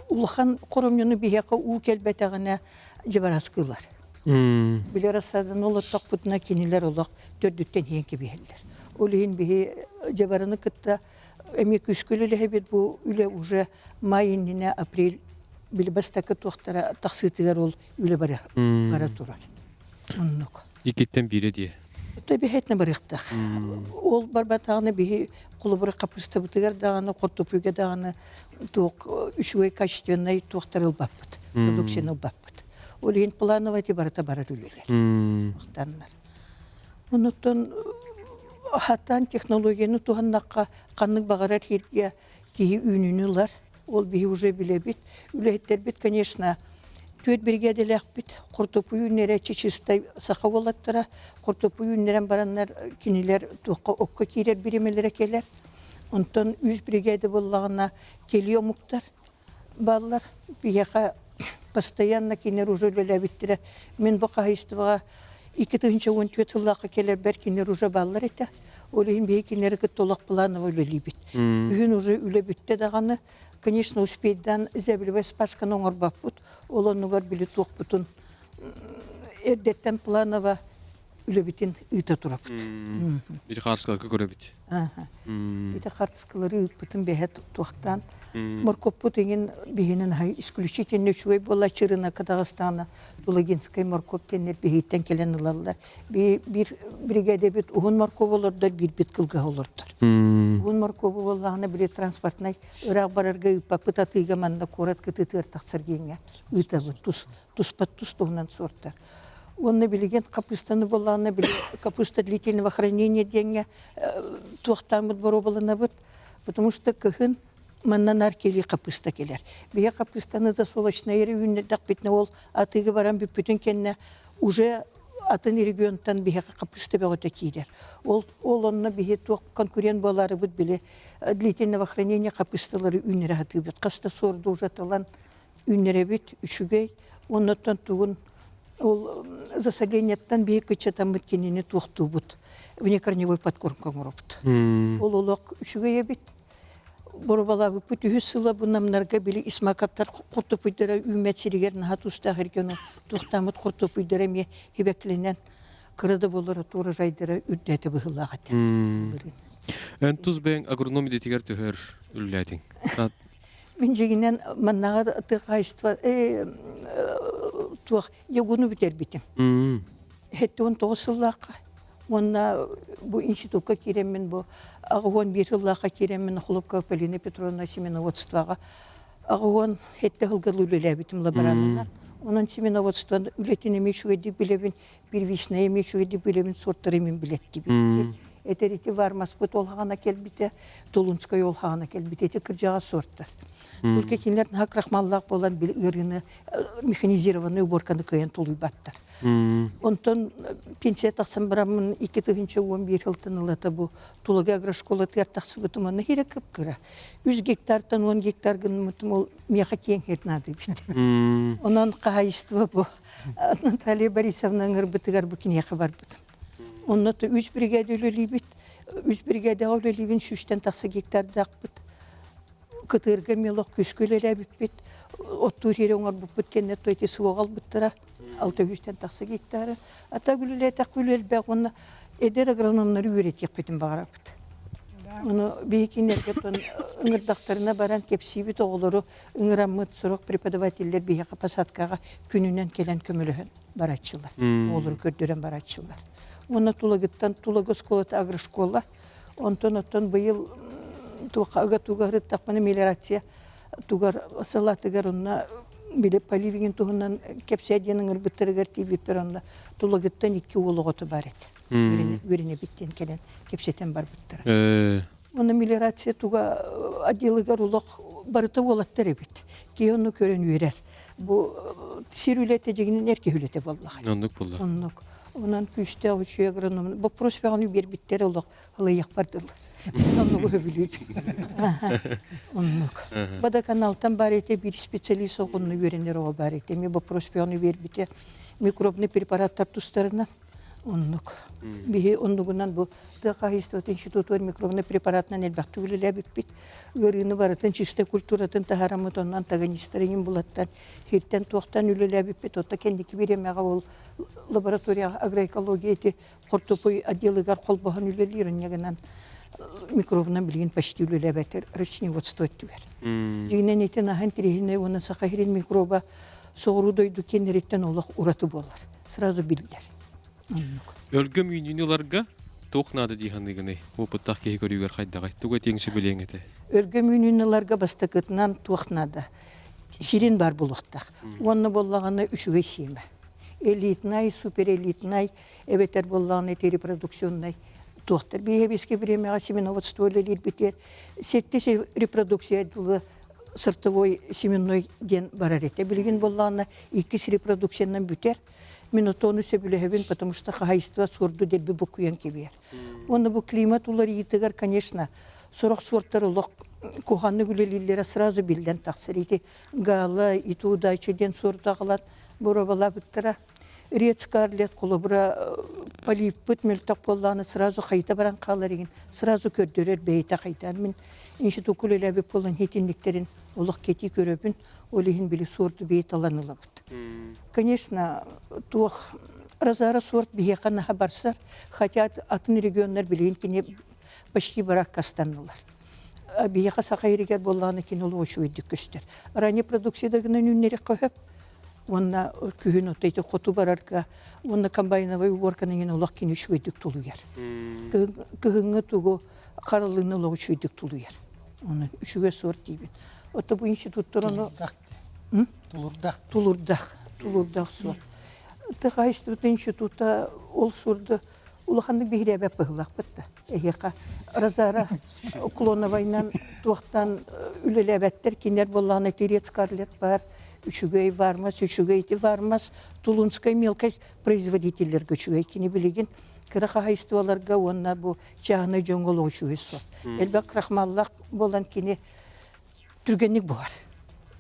улахан хоромньуну биһиэхэ уу кэлбэтэҕинэ дьыбараскыылар. Били рассаданы олортохпутуна кинилэр олох төрдүттэн иһэн кэбиһэллэр. Ол иһин биһи дьабараны кытта эмиэ күүскэ үлэлэһэбит бу үлэ уже май иннинэ апрель били бастакы туохтара тахсыытыгар ол үлэ бара, бара турар. Оннук. Иккиттэн биирэ дии. Төбөһөтүнэ барыахтаах. Ол барбатаҕына биһи холобура хаппыыстабытыгар даҕаны, хортуоппуйга даҕаны туох үчүгэй качественнай туохтары ылбаппыт, продукцияны ылбаппыт. Ол иһин плановый барыта барар үлэлэр. Махтаннар. Онуттан хатан технологияны туһаннахха ханнык баҕарар сиргэ киһи үүнүүнү ылар. Ол биһи уже билэбит. Үлэһиттэрбит, конечно, түөрт биригээдэлээхпит. Хортуоппуй үүннэрээччи чистай саха уолаттара. Хортуоппуй үүннэрэн бараннар кинилэр туохха окко киирэр бириэмэлэрэ кэлэр. Онтон үс биригээдэ буоллаҕына кэлии омуктар бааллар. Биһиэхэ постоянно кинилэр уже үлэлээбиттэрэ. Мин бу хаһайыстыбаҕа 2014 сыллаахха кэлэрбэр кинилэр уже бааллар этэ. Ол иһин биһи кинилэри кытта олох планово үлэлиибит. Күһүн уже үлэ бүттэ даҕаны, конечно, успейдаан зәбилибэ спашканы оҥорбоппут. Ол оннугар били туохпутун эрдэттэн планово үлэбитин ыыта турабыт. Ити хаарыскаларга көрөбүт. Ити хартыскалары ыыппытын бэһэ туохтаан моркоппут иҥин биһинэн исключительно үчүгэй буолла чырына Дагестана Тулагинскай моркоп диэннэр биһиттэн кэлэн ылаллар. Биир бригадэбит уһун моркуоп олордор, биирбит кылгаһы олордор. Уһун моркуобу буоллаҕына били транспортнай ыраах барарга ыыппаппыт атыыга манна куорат кытыытыгар тахсар диэҥҥэ ыытабыт. Тус туспат тус туһунан суортар. Уонна билигин капустаны буоллаҕына били капуста длительного хранения диэҥҥэ туохтааммыт боруобаланабыт. Потому что кыһын манна наар кэлии хапыста кэлэр. Биһи хапыстаны засолочнай эрэ үүннэрдэхпитинэ ол атыыга баран бүппүтүн кэннэ уже атын регионтан биһиэхэ хапыста бөҕөтө киирэр. Ол, ол онно биһи туох конкурент буолаарыбыт били длительного хранения хапысталары үүннэрэ сатыыбыт. Хас да суорду уже талан үүннэрэбит үчүгэй. Оннуттан тугун ол засолениеттан биһи кыччатаммыт кинини туохтуубут. Внекорневой подкормка оҥоробут. Ол олох үчүгэй эбит. Боробалаабыппыт үһүс сыла бу намнарга били Исмакаптар хортопуйдара үүммэт сиригэр наһаа тустаах эргиэн туохтааммыт хортопуйдара эмиэ хибэккилэнэн кыра да буоллар урожайдара үрдээтэ быһыылаах этэ. Эн тус бэйэҥ агроном идэтигэр төһөр үлэлээтиҥ? Мин дьиҥинэн маннаҕа тыа хаһаайыстыба туох ягуну бүтэрбитим. 79 сыллаахха уонна бу институкка киирэммин бу 81 сыллаахха киирэммин Хлопкова Полина Петровна семеноводствоҕа 87 сылга үлэлээбитим лаборанынан. Онон семеноводство үлэтин эмиэ үчүгэйдик билэбин, первичное эмиэ үчүгэйдик билэбин, суортары мин билэттибин. Этэр ити вармаспыт ол хаҕана кэлбитэ, Тулунскай ол хаҕана кэлбитэ, ити кырдьаҕас суортар. Только кинилэр наһаа крахмаллаах буолан били ыарыыны механизированный уборканы кыайан тулуйбаттар. Онтон пенсия тахсан бараммын 2011 сылтан ылата бу Тулагы агрошколатыгар тахсыбытым онно хире кып-кыра. 3 гектартан 10 гектар гынмытым ол миэхэ киэҥ сир наада эбит. Онон хаһайыстыба бу Наталья Борисовна ыҥырбытыгар бу киниэхэ барбытым. Онно үс бригада үлэлиибит. Үс бригадаҕа үлэлиибин сүүстэн тахса гектардаахпыт. Кытыырга мелок күүскэ үлэлээбиппит. Оттуур сири оҥорбуппут кэннэ то ити суоҕа албыттара. Алта сүүстэн тахса гектары. Ата үлэлээтэх үлэ элбэх уонна эдэр агрономнары үөрэтиэхпитин баҕарабыт. Ону биһикиннэргэ ыҥырдахтарына баран кэпсиибит оҕолору ыҥыраммыт сорох преподавателлэр биһиэхэ посадкаҕа күнүнэн кэлэн көмөлөһөн барааччылар. Оҕолору көрдөрөн барааччылар. Уонна Тулагыттан Тулагы оскуолата агрошкола. Онтон оттон быйыл туохха ыга туга ырыттахпына мелиорация тугар салатыгар онно били поливигин туһунан кэпсээ диэн ыҥырбыттарыгар тиийбиппэр онно Тулагыттан икки уол оҕото бар этэ. Үөрэнэбит диэн кэлэн кэпсэтэн барбыттара. Онно мелиорация туга отделыгар олох барыта уолаттар эбит. Киһи онну көрөн үөрэр. Бу сир үлэтэ дьиҥинэн эр киһи үлэтэ буоллаҕа. Оннук буолла. Оннук. Онон күүстээх үчүгэй агроном. Боппуруос бөҕөнү биэрбиттэр олох ылыйахпар дылы. Оннугу сөбүлүүбүн. Оннук. Водоканалтан бар этэ биир специалист оҕонну үөрэнэр оҕо бар этэ. Эми боппуруос бөҕөнү биэрбитэ микробный препараттар тустарынан. Оннук. Биһи оннугунан бу тыа хаһайыстыбатын институтугар микробный препаратынан элбэхтик үлэлээбиппит. Ыарыыны барытын чистай культуратын таһаараммыт, онно антагонистар иҥин булаттан, хиртэн туохтан үлэлээбиппит. Отто кэнники бириэмэҕэ ол лабораторияҕа агроэкология ити хортуоппуй отделыгар холбоһон үлэлиир инньэ гынан микробунан билигин почти үлэлээбэтэр растениеводство өттүгэр. Дьиҥинэн ити наһаа интэриэһинэй уонна саха сирин микроба соҕуруу дойду киэннэриттэн олох ураты буолар. Сразу биллэр. Оннук. Өлгөм үүнүүнү ыларга туох наада дии саныыгыный? Опыттаах киһи көрүүгэр хайдаҕай? Тугу этиэҥ сөбүлүөҥ этэ? Өлгөм үүнүүнү ыларга бастакытынан туох наада? Сирин бар булуохтаах. Уонна буоллаҕына үчүгэй сиэмэ. Элитнай, суперэлитнай, эбэтэр буоллаҕына ити репродукционнай туохтар. Биһиэбискэ бириэмэҕэ семеноводство үлэлиирбитигэр сэттис репродукция дылы сортовой семенной диэн барар этэ. Билигин буоллаҕына иккис репродукциянан бүтэр. Мин отону сөбүлэһэбин, потому что хаһайыстыба суорду дэлби буккуйан кэбиһэр. Уонна бу климат уларыйыытыгар, конечно, сорох суортар олох куһаҕаннык үлэлииллэрэ сразу биллэн тахсар. Ити гала, ити удача диэн суорду аҕалан боруобалаабыттара. Ред Скарлетт холобура полиппыт мөлтөх буоллаҕына сразу хайыта баран хаалар игин сразу көрдөрөр бэйэтэ хайдаан мин институкка үлэлээбит буолан итинниктэрин олох кэтии көрөбүн ол иһин били суорду бэйэ талан ылабыт конечно туох. Розара сорт биһиэхэ наһаа барсар, хотя атын регионнар билигин кини почти бараккастаннылар. Биһиэхэ саха иригэр буоллаҕына кини олох үчүгэйдик көстөр. Ранний продукция да гынан үүннэриэххэ сөп. Уонна күһүн отто ити хоту барарга уонна комбайновай уборканы иҥин олох кини үчүгэйдик тулуйар. Кыһыҥҥы тугу харалыыны олох үчүгэйдик тулуйар. Оны үчүгэй сорт диибин. Ото бу институттар ону Тулурдах. Тулурдах. Тулурдах сорт. Тыхайыстыбыт института ол сурду улаханнык биһирээбэт быһыылаахпыт да. Эһиэхэ Розара Уклоновайынан туохтан үлэлээбэттэр кинилэр буоллаҕына Тирец Скарлетт бар, үчүгэй вармас, үчүгэй ити вармас, Тулунскай мелкай производителлэргэ үчүгэй кини билигин кыра хаһайыстыбаларга уонна бу чааһынай дьоҥҥо олох үчүгэй суох. Элбэх крахмаллаах буолан кини түргэнник буһар.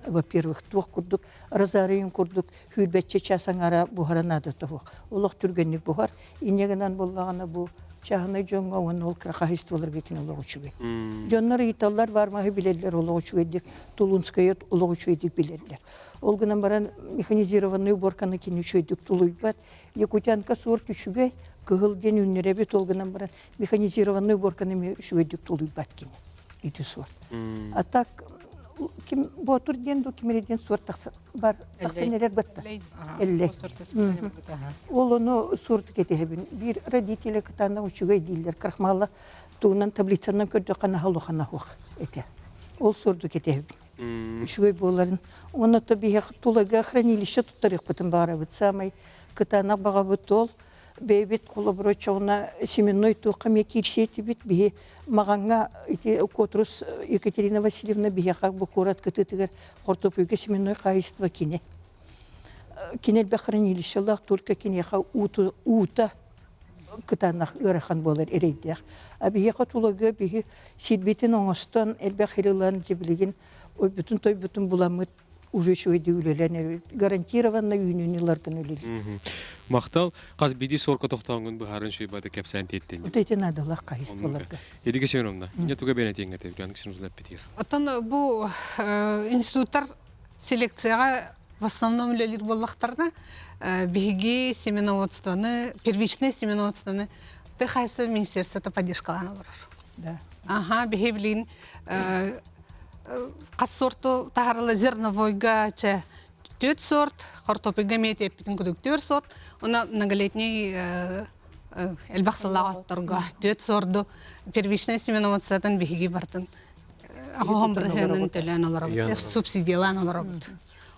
Во-первых, туох курдук розарийын курдук сүүрбэччэ час аҥара буһара наадата суох. Олох түргэнник буһар. Инньэ гынан буоллаҕына бу чааһынай дьоҥҥо уонна ол кыра хаһайыстыбаларга кини олох үчүгэй. Дьоннор ыйыталлар бар маһы билэллэр олох үчүгэйдик, Тулунскайы олох үчүгэйдик билэллэр. Ол гынан баран механизированный уборканы кини үчүгэйдик тулуйбат. Якутянка сорт үчүгэй, кыһыл диэн үүннэрэбит, ол гынан баран механизированный уборканы эмиэ үчүгэйдик тулуйбат кини. Ити сорт. А так ким Боотур диэн дуу ким эрэ диэн суор тахса бар тахсан эрэр батта. Эллэй. Ол ону суорду кэтэһэбин. Биир родители кытаанах үчүгэй дииллэр. Крахмала тугунан таблицанан көрдөххө наһаа улахан аһуох этэ. Ол суорду кэтэһэбин. Үчүгэй буоларын. Уонна то биһиэх тулага хранилище туттарыахпытын баҕарабыт. Самай кытаанах баҕабыт ол бэйэбит холобура оччоҕуна семенной туохха эмиэ киирсиэ этибит. Биһи Маҕаҥҥа ити Котрус Екатерина Васильевна биһиэхэ бу куорат кытыытыгар хортуоппуйга семенной хаһайыстыба кини. Кини элбэх хранилищелаах, только киниэхэ уута кытаанах ыарахан буолар эрэйдээх. А биһиэхэ тулага биһи сирбитин оҥостон элбэх сири ылан дьэ билигин ойбутун-тойбутун буламмыт уже үчүгэйдик үлэлээн гарантированно үүнүүнү ыларгын үлэлиир. Махтал, хас биирдии суорка тохтооҥҥун быһааран үчүгэй бады кэпсээн тиэттин. Вот эти надалах хаһыстыларга. Едиге Семеновна, инне туга бэйэн этиэҥ этэ, Ульяна Ксенофонтовна эппитигэр. Оттон бу институттар селекцияҕа в основном үлэлиир буоллахтарына, биһиги семеноводствоны, первичное семеноводствоны тыа хаһайыстыба министерствота поддержкалаан олорор. Да. Аха, биһи билигин хас сорту таһарыла зерновойга чэ төрт сорт, хортуопуйга эмиэ эппитин курдук төрт сорт, уонна многолетний элбэх сыллаах отторго төрт сорду первичное семеноводствотын биһиги бартын оһон бырыһыанын төлөөн олоробут, субсидиялаан олоробут.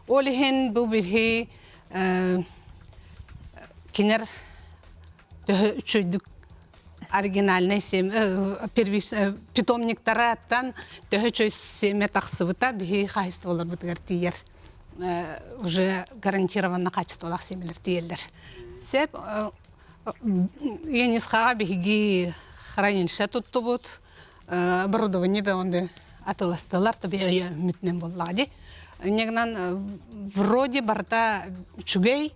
Ол иһин бу биһи кинер төһө үчүгдүк оригинальный питомниктараттан төһө үчүгэй семя тахсыбыта биһи хаһайыстыбаларбытыгар тиийэр уже гарантированно качестволаах семелер тиийэллэр. Сеп Енисхаҕа биһиги хранилище туттубут, оборудование бөҕөнү атыластылар, таби өйөммүтүнэн буоллаҕа дии. Инньэ вроде барыта үчүгэй,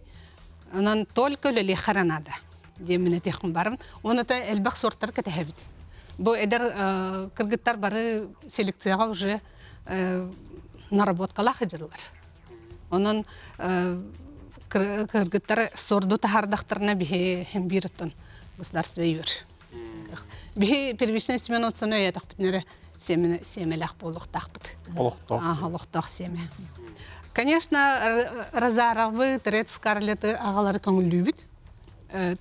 Онон только үлэлиэххэ эрэ наада диэммин этиэхпин барым. Уонна это элбэх сортары кэтэһэбит. Бу эдэр кыргыттар бары селекцияҕа уже наработкалаах сылдьаллар. Онон кыргыттар сорду таһаардахтарына биһи һин биир оттон государство өйүүр. Биһи первичный семеновцаны өйөөтөхпүтүнэ эрэ сиэмэлээх буолуохтаахпыт. Олохтоох. Олохтоох сиэмэ. Конечно, Розаровы, Ред Скарлеты аҕалары көҥүллүүбүт.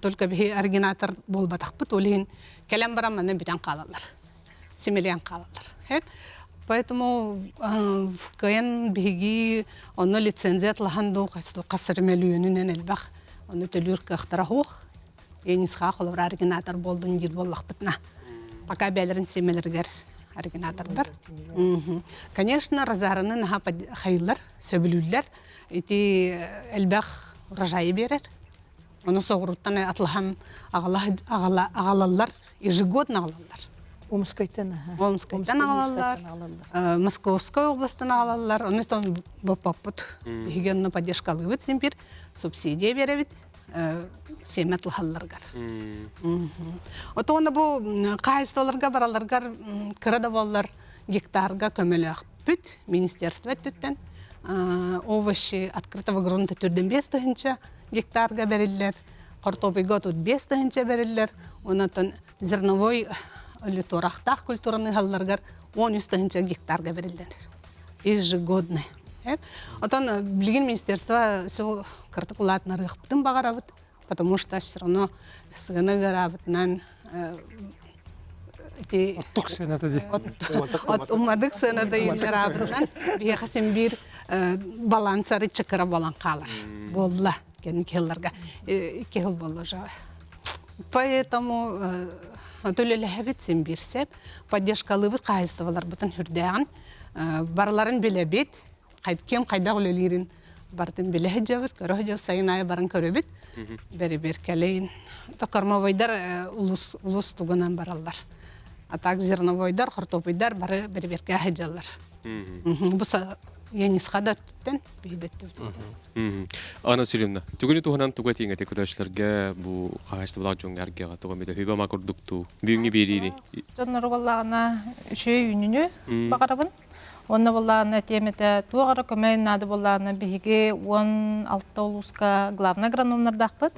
Только биһи оригинатор буолбатахпыт, ол иһин кэлэн баран манна бүтэн хаалаллар. Симэлийэн хаалаллар. Поэтому кыайан биһиги онно лицензия атлаһан дуу хас эрэ мөлүйүөнүнэн элбэх ону төлүүр кыахтара суох. Енисха холобура оригинатор буоллун диир буоллахпытына. Пока бэйэлэрин сиэмэлэригэр оригинатордар. Конечно, Розараны наһаа хайыллар, сөбүлүүллэр. Ити элбэх урожайы биэрэр. Ону соҕуруттан атлаһан аҕалаллар, ежегодно аҕалаллар. Омскайтан Омскайтан аҕалаллар, Московскай областан аҕалаллар. Ону тон боппоппут. Биһиги онно поддержкалыыбыт син бир, субсидия биэрэбит. сиэмэ тылһалларгар. Отоҕуна бу хаһайыстыбаларга бараларгар кыра да буоллар гектарга көмөлөөхпүт министерство өттүттэн овощи открытого грунта түрдэн 5 тыһынча гектарга бэриллэр. Хортуопуйга 35 тыһыынча бэриллэр, онтон зерновой литорахтаах культураны ыһалларыгар 13 тыһыынча гектарга бэриллэр. Ежегодно. Отон билигин министерство все кыртык улаатынарыахпытын баҕарабыт, потому что все равно сыана ыараабытынан ити Оттук сыаната дии. Умадык сыаната ыараабытынан биһиэхэ син биир балансары чыкыра буолан хаалар буолла кэнники сылларга икки сыл буолла уже. Поэтому төлөлөһөбүт син биир сеп поддержкалыыбыт хаһайыстыбаларбытын хүрдээҕин барыларын билэбит ким хайдах үлэлиирин барытын билэ сылдьабыт, көрө сылдьабыт, сайын аайы баран көрөбүт. Бэрэбиэркэлэйин. Кормовойдар улус, улус тугунан бараллар. А так зерновойдар, хортуопуйдар бары бэрэбиэркэ сылдьаллар. Бу Янисха да өттүттэн, биһи да өттүбүтүттэн. Анна Васильевна, түгүнү туһунан туга тииҥэти көрөөччүлэргэ бу хаһаайыстыбалаах дьоҥҥо эргэҕэ туга эмитэ хүбэ ама курдуктуу бүгүҥҥү биэриини Дьоннору буоллаҕына үчүгэй үүнүүнү баҕарабын. Уонна буоллаҕына этиэм этэ, туох эрэ көмө наада буоллаҕына биһиги 16 улууска главный агрономнардаахпыт,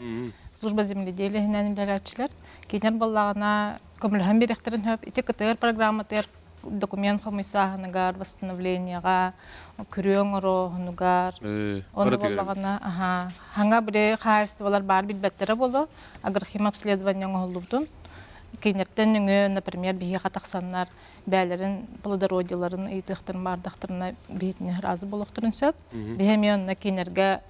служба земледелия иһинэн үлэлээччилэр. Кинилэр буоллаҕына көмөлөһөн биэриэхтэрин сөп. Ити КТР программатыгар документ хомуйсааһыныгар, восстановлениеҕа, күрүө оҥорооһунугар, онно буоллаҕына, аха, хаҥа били хаһаайыстыбалар баар билбэттэрэ буолуо, агрохим обследование оҥоһуллубутун. Кинилэртэн нөҥүө, например, биһиэхэ тахсаннар бээлэрин плодородиеларын ыйытыахтарын баардахтарына биһитини ыраазы буолуохтарын сөп. Биһи эмиэ онно кинилэргэ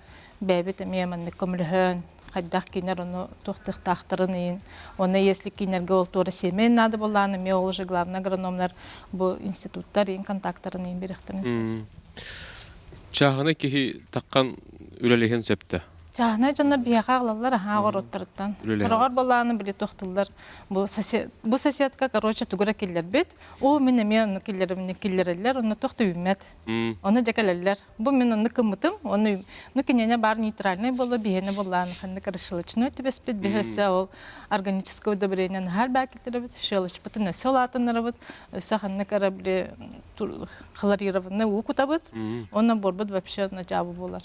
бэйэбит эмиэ маннык көмөлөһөн хайдах кинилэр ону туохтыахтаахтарын иин уонна если кинилэргэ ол туора сиэмэйин наада буоллаҕына эмиэ ол уже главный агрономнар бу институттар иин контактарын иин биэриэхтэрин сөп. Чааһынай киһи таххан үлэлэһиэн сөптө. Чааһынай дьоннор биһиэхэ аҕалаллар аһаа оҕуруоттарыттан. Хороҕор буоллаҕына били туохтуллар бу сосед бу соседка короче тугу эрэ киллэрбит. Оо мин эмиэ онно киллэрэммин киллэрэллэр онно туох да үүммэт. Ону дьэ кэлэллэр. Бу мин онно кыммытым оны ну киниэнэ баар нейтральный буолла биһиэнэ буоллаан ханнык эрэ щелочной түбэспит биһи өссө ол органическое удобрение наһаа элбэх киллэрэбит щелочпытын өссө улаатыннарабыт өссө ханнык эрэ били хлорированный уу кутабыт онно буорбут вообще онно дьаабы буолар.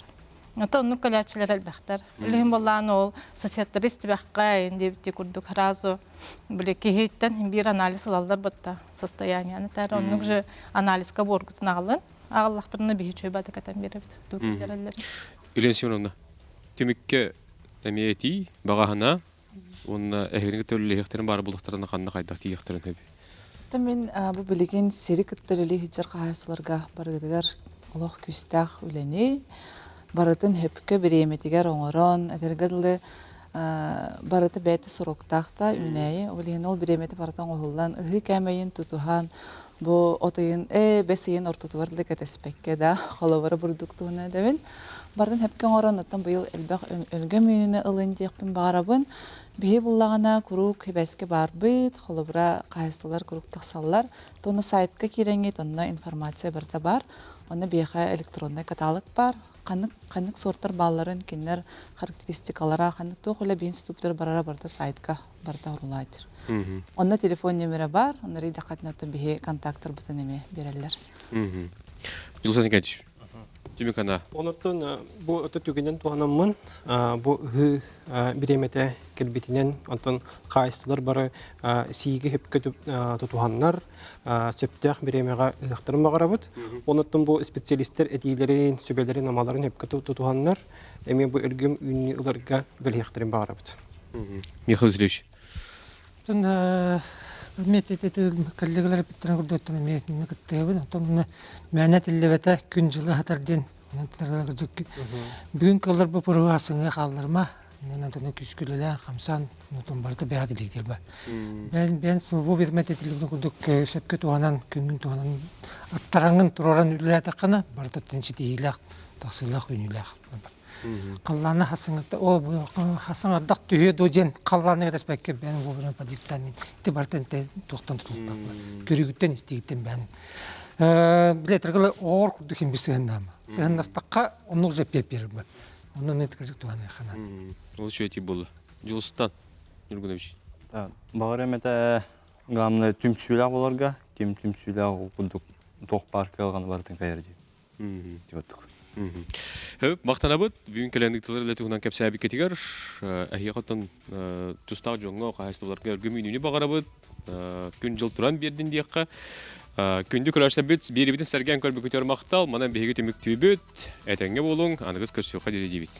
Ото оннук кэлээччилэр элбэхтэр. Билигин буоллаан ол соседтары истибэххэ диэбитти курдук сразу били киһиттэн биир анализ ылаллар батта состояниены таар оннук же анализка буоргутун аҕалын аҕаллахтарына биһи үчүгэй бата кэтэн биэрэбит тугу Елена Семеновна, түмүккэ эмиэ этии, баҕаһына уонна эһигини төлөлөһүөхтэрин баар булахтарына ханна хайдах тиийиэхтэрин сөбүй? Мин бу билигин сири кытта үлэлии сылдьар хаһаайыстыбаларга барыгытыгар олох күүстээх үлэни барытын сөпкө бириэмэтигэр оҥорон, этэргэ дылы барыта бэйэтэ соруктаах да үүнээйи. Ол иһин ол бириэмэтэ барыта оҥоһуллан, ыһыы кээмэйин тутуһан, бу от ыйын, ээ, бэс ыйын ортотугар да кэтэспэккэ да, холобура бурдук туһунан этэбин. Барытын сөпкө оҥорон, оттон быйыл элбэх өлгөм үүнүүнү ылын диэхпин баҕарабын. Биһи буллаҕына куруук хибэскэ баарбыт, холобура хаһаайыстыбалар куруук тахсаллар. Туонна сайтка киирэҥҥит, онно информация барыта баар. Онно биһиэхэ электроннай каталог баар. Ханнык ханнык суортар баалларын, кинилэр характеристикалара, ханнык туох үлэ биһи институттар барара барыта сайтка барыта оруулааччыр. Онно телефон номера баар, онно рейдахатына биһи контактарбытын эмиэ биэрэллэр. Юлсан Николаевич, түмүк ана. Онуттан бу өтө түгэнин туһанаммын бу ыһыы бириэмэтэ кэлбитинэн онтон хаайыстылар бары сииги сөпкө тутуһаннар сөптөөх бириэмэҕэ ыһыахтарын баҕарабыт. Онуттан бу специалистер этиилэрин, сүбэлэрин, амаларын сөпкө тутуһаннар эмиэ бу өлгөм үүнүү ыларга үлэлиэхтэрин баҕарабыт. Михаил Васильевич. Коллегалар эппиттэрин курдук эмиэ кыттыһабын. Оттон мээнэ этиллибэтэ күн дьылы аһатар диэн бүгүн кыллар бу пуруга сыҥыы хаалларма онтон күскүлэлээн хамсаан онтон барыта бэйэ илиитир ба бэйэн бэйэн суву бермет этилибин курдук сөпкө туһанан күҥҥүн туһанан аттараҥҥын туруоран үлэлээтэххинэ барыта ситиһиилээх тахсыылаах үүнүүлээх Халлаана хасыҥата о хасыҥардах түһүө дуо диэн халлааны кэтэспэккэ бэйэн вовремя подъектан ити барытын туохтан тутулуктаах көрүүгүттэн истиигиттэн бэйэн билетергалы оҕор курдук хим сыһыннаама сыһыннастахха оннук же пиэп биэрбэ онно мен кырдьык туһаныаххана Ол үчүгэй буолла. Дьулустан Ньургунович. Баҕар эмэтэ главное түмсүүлээх боларга, ким түмсүүлээх курдук туох баар кыалҕаны барытын кайар дии. Диэбэттик. Махтанабыт бүгүн кэлэн ыытылар үлэ туһунан кэпсээбиккитигэр эһиэхэ оттон тустаах дьоҥҥо хаһаайыстыбаларга өлгөм үүнүүнү баҕарабыт. Күн-дьыл туран биэрдин диэххэ. Күндү көрөөччүлэрбит биэрибитин сэргээн көрбүкүтүгэр махтал. Манан биһиги түмүктүүбүт. Этэҥҥэ буолуҥ. Аныгыс көрсүөххэ диэри диибит.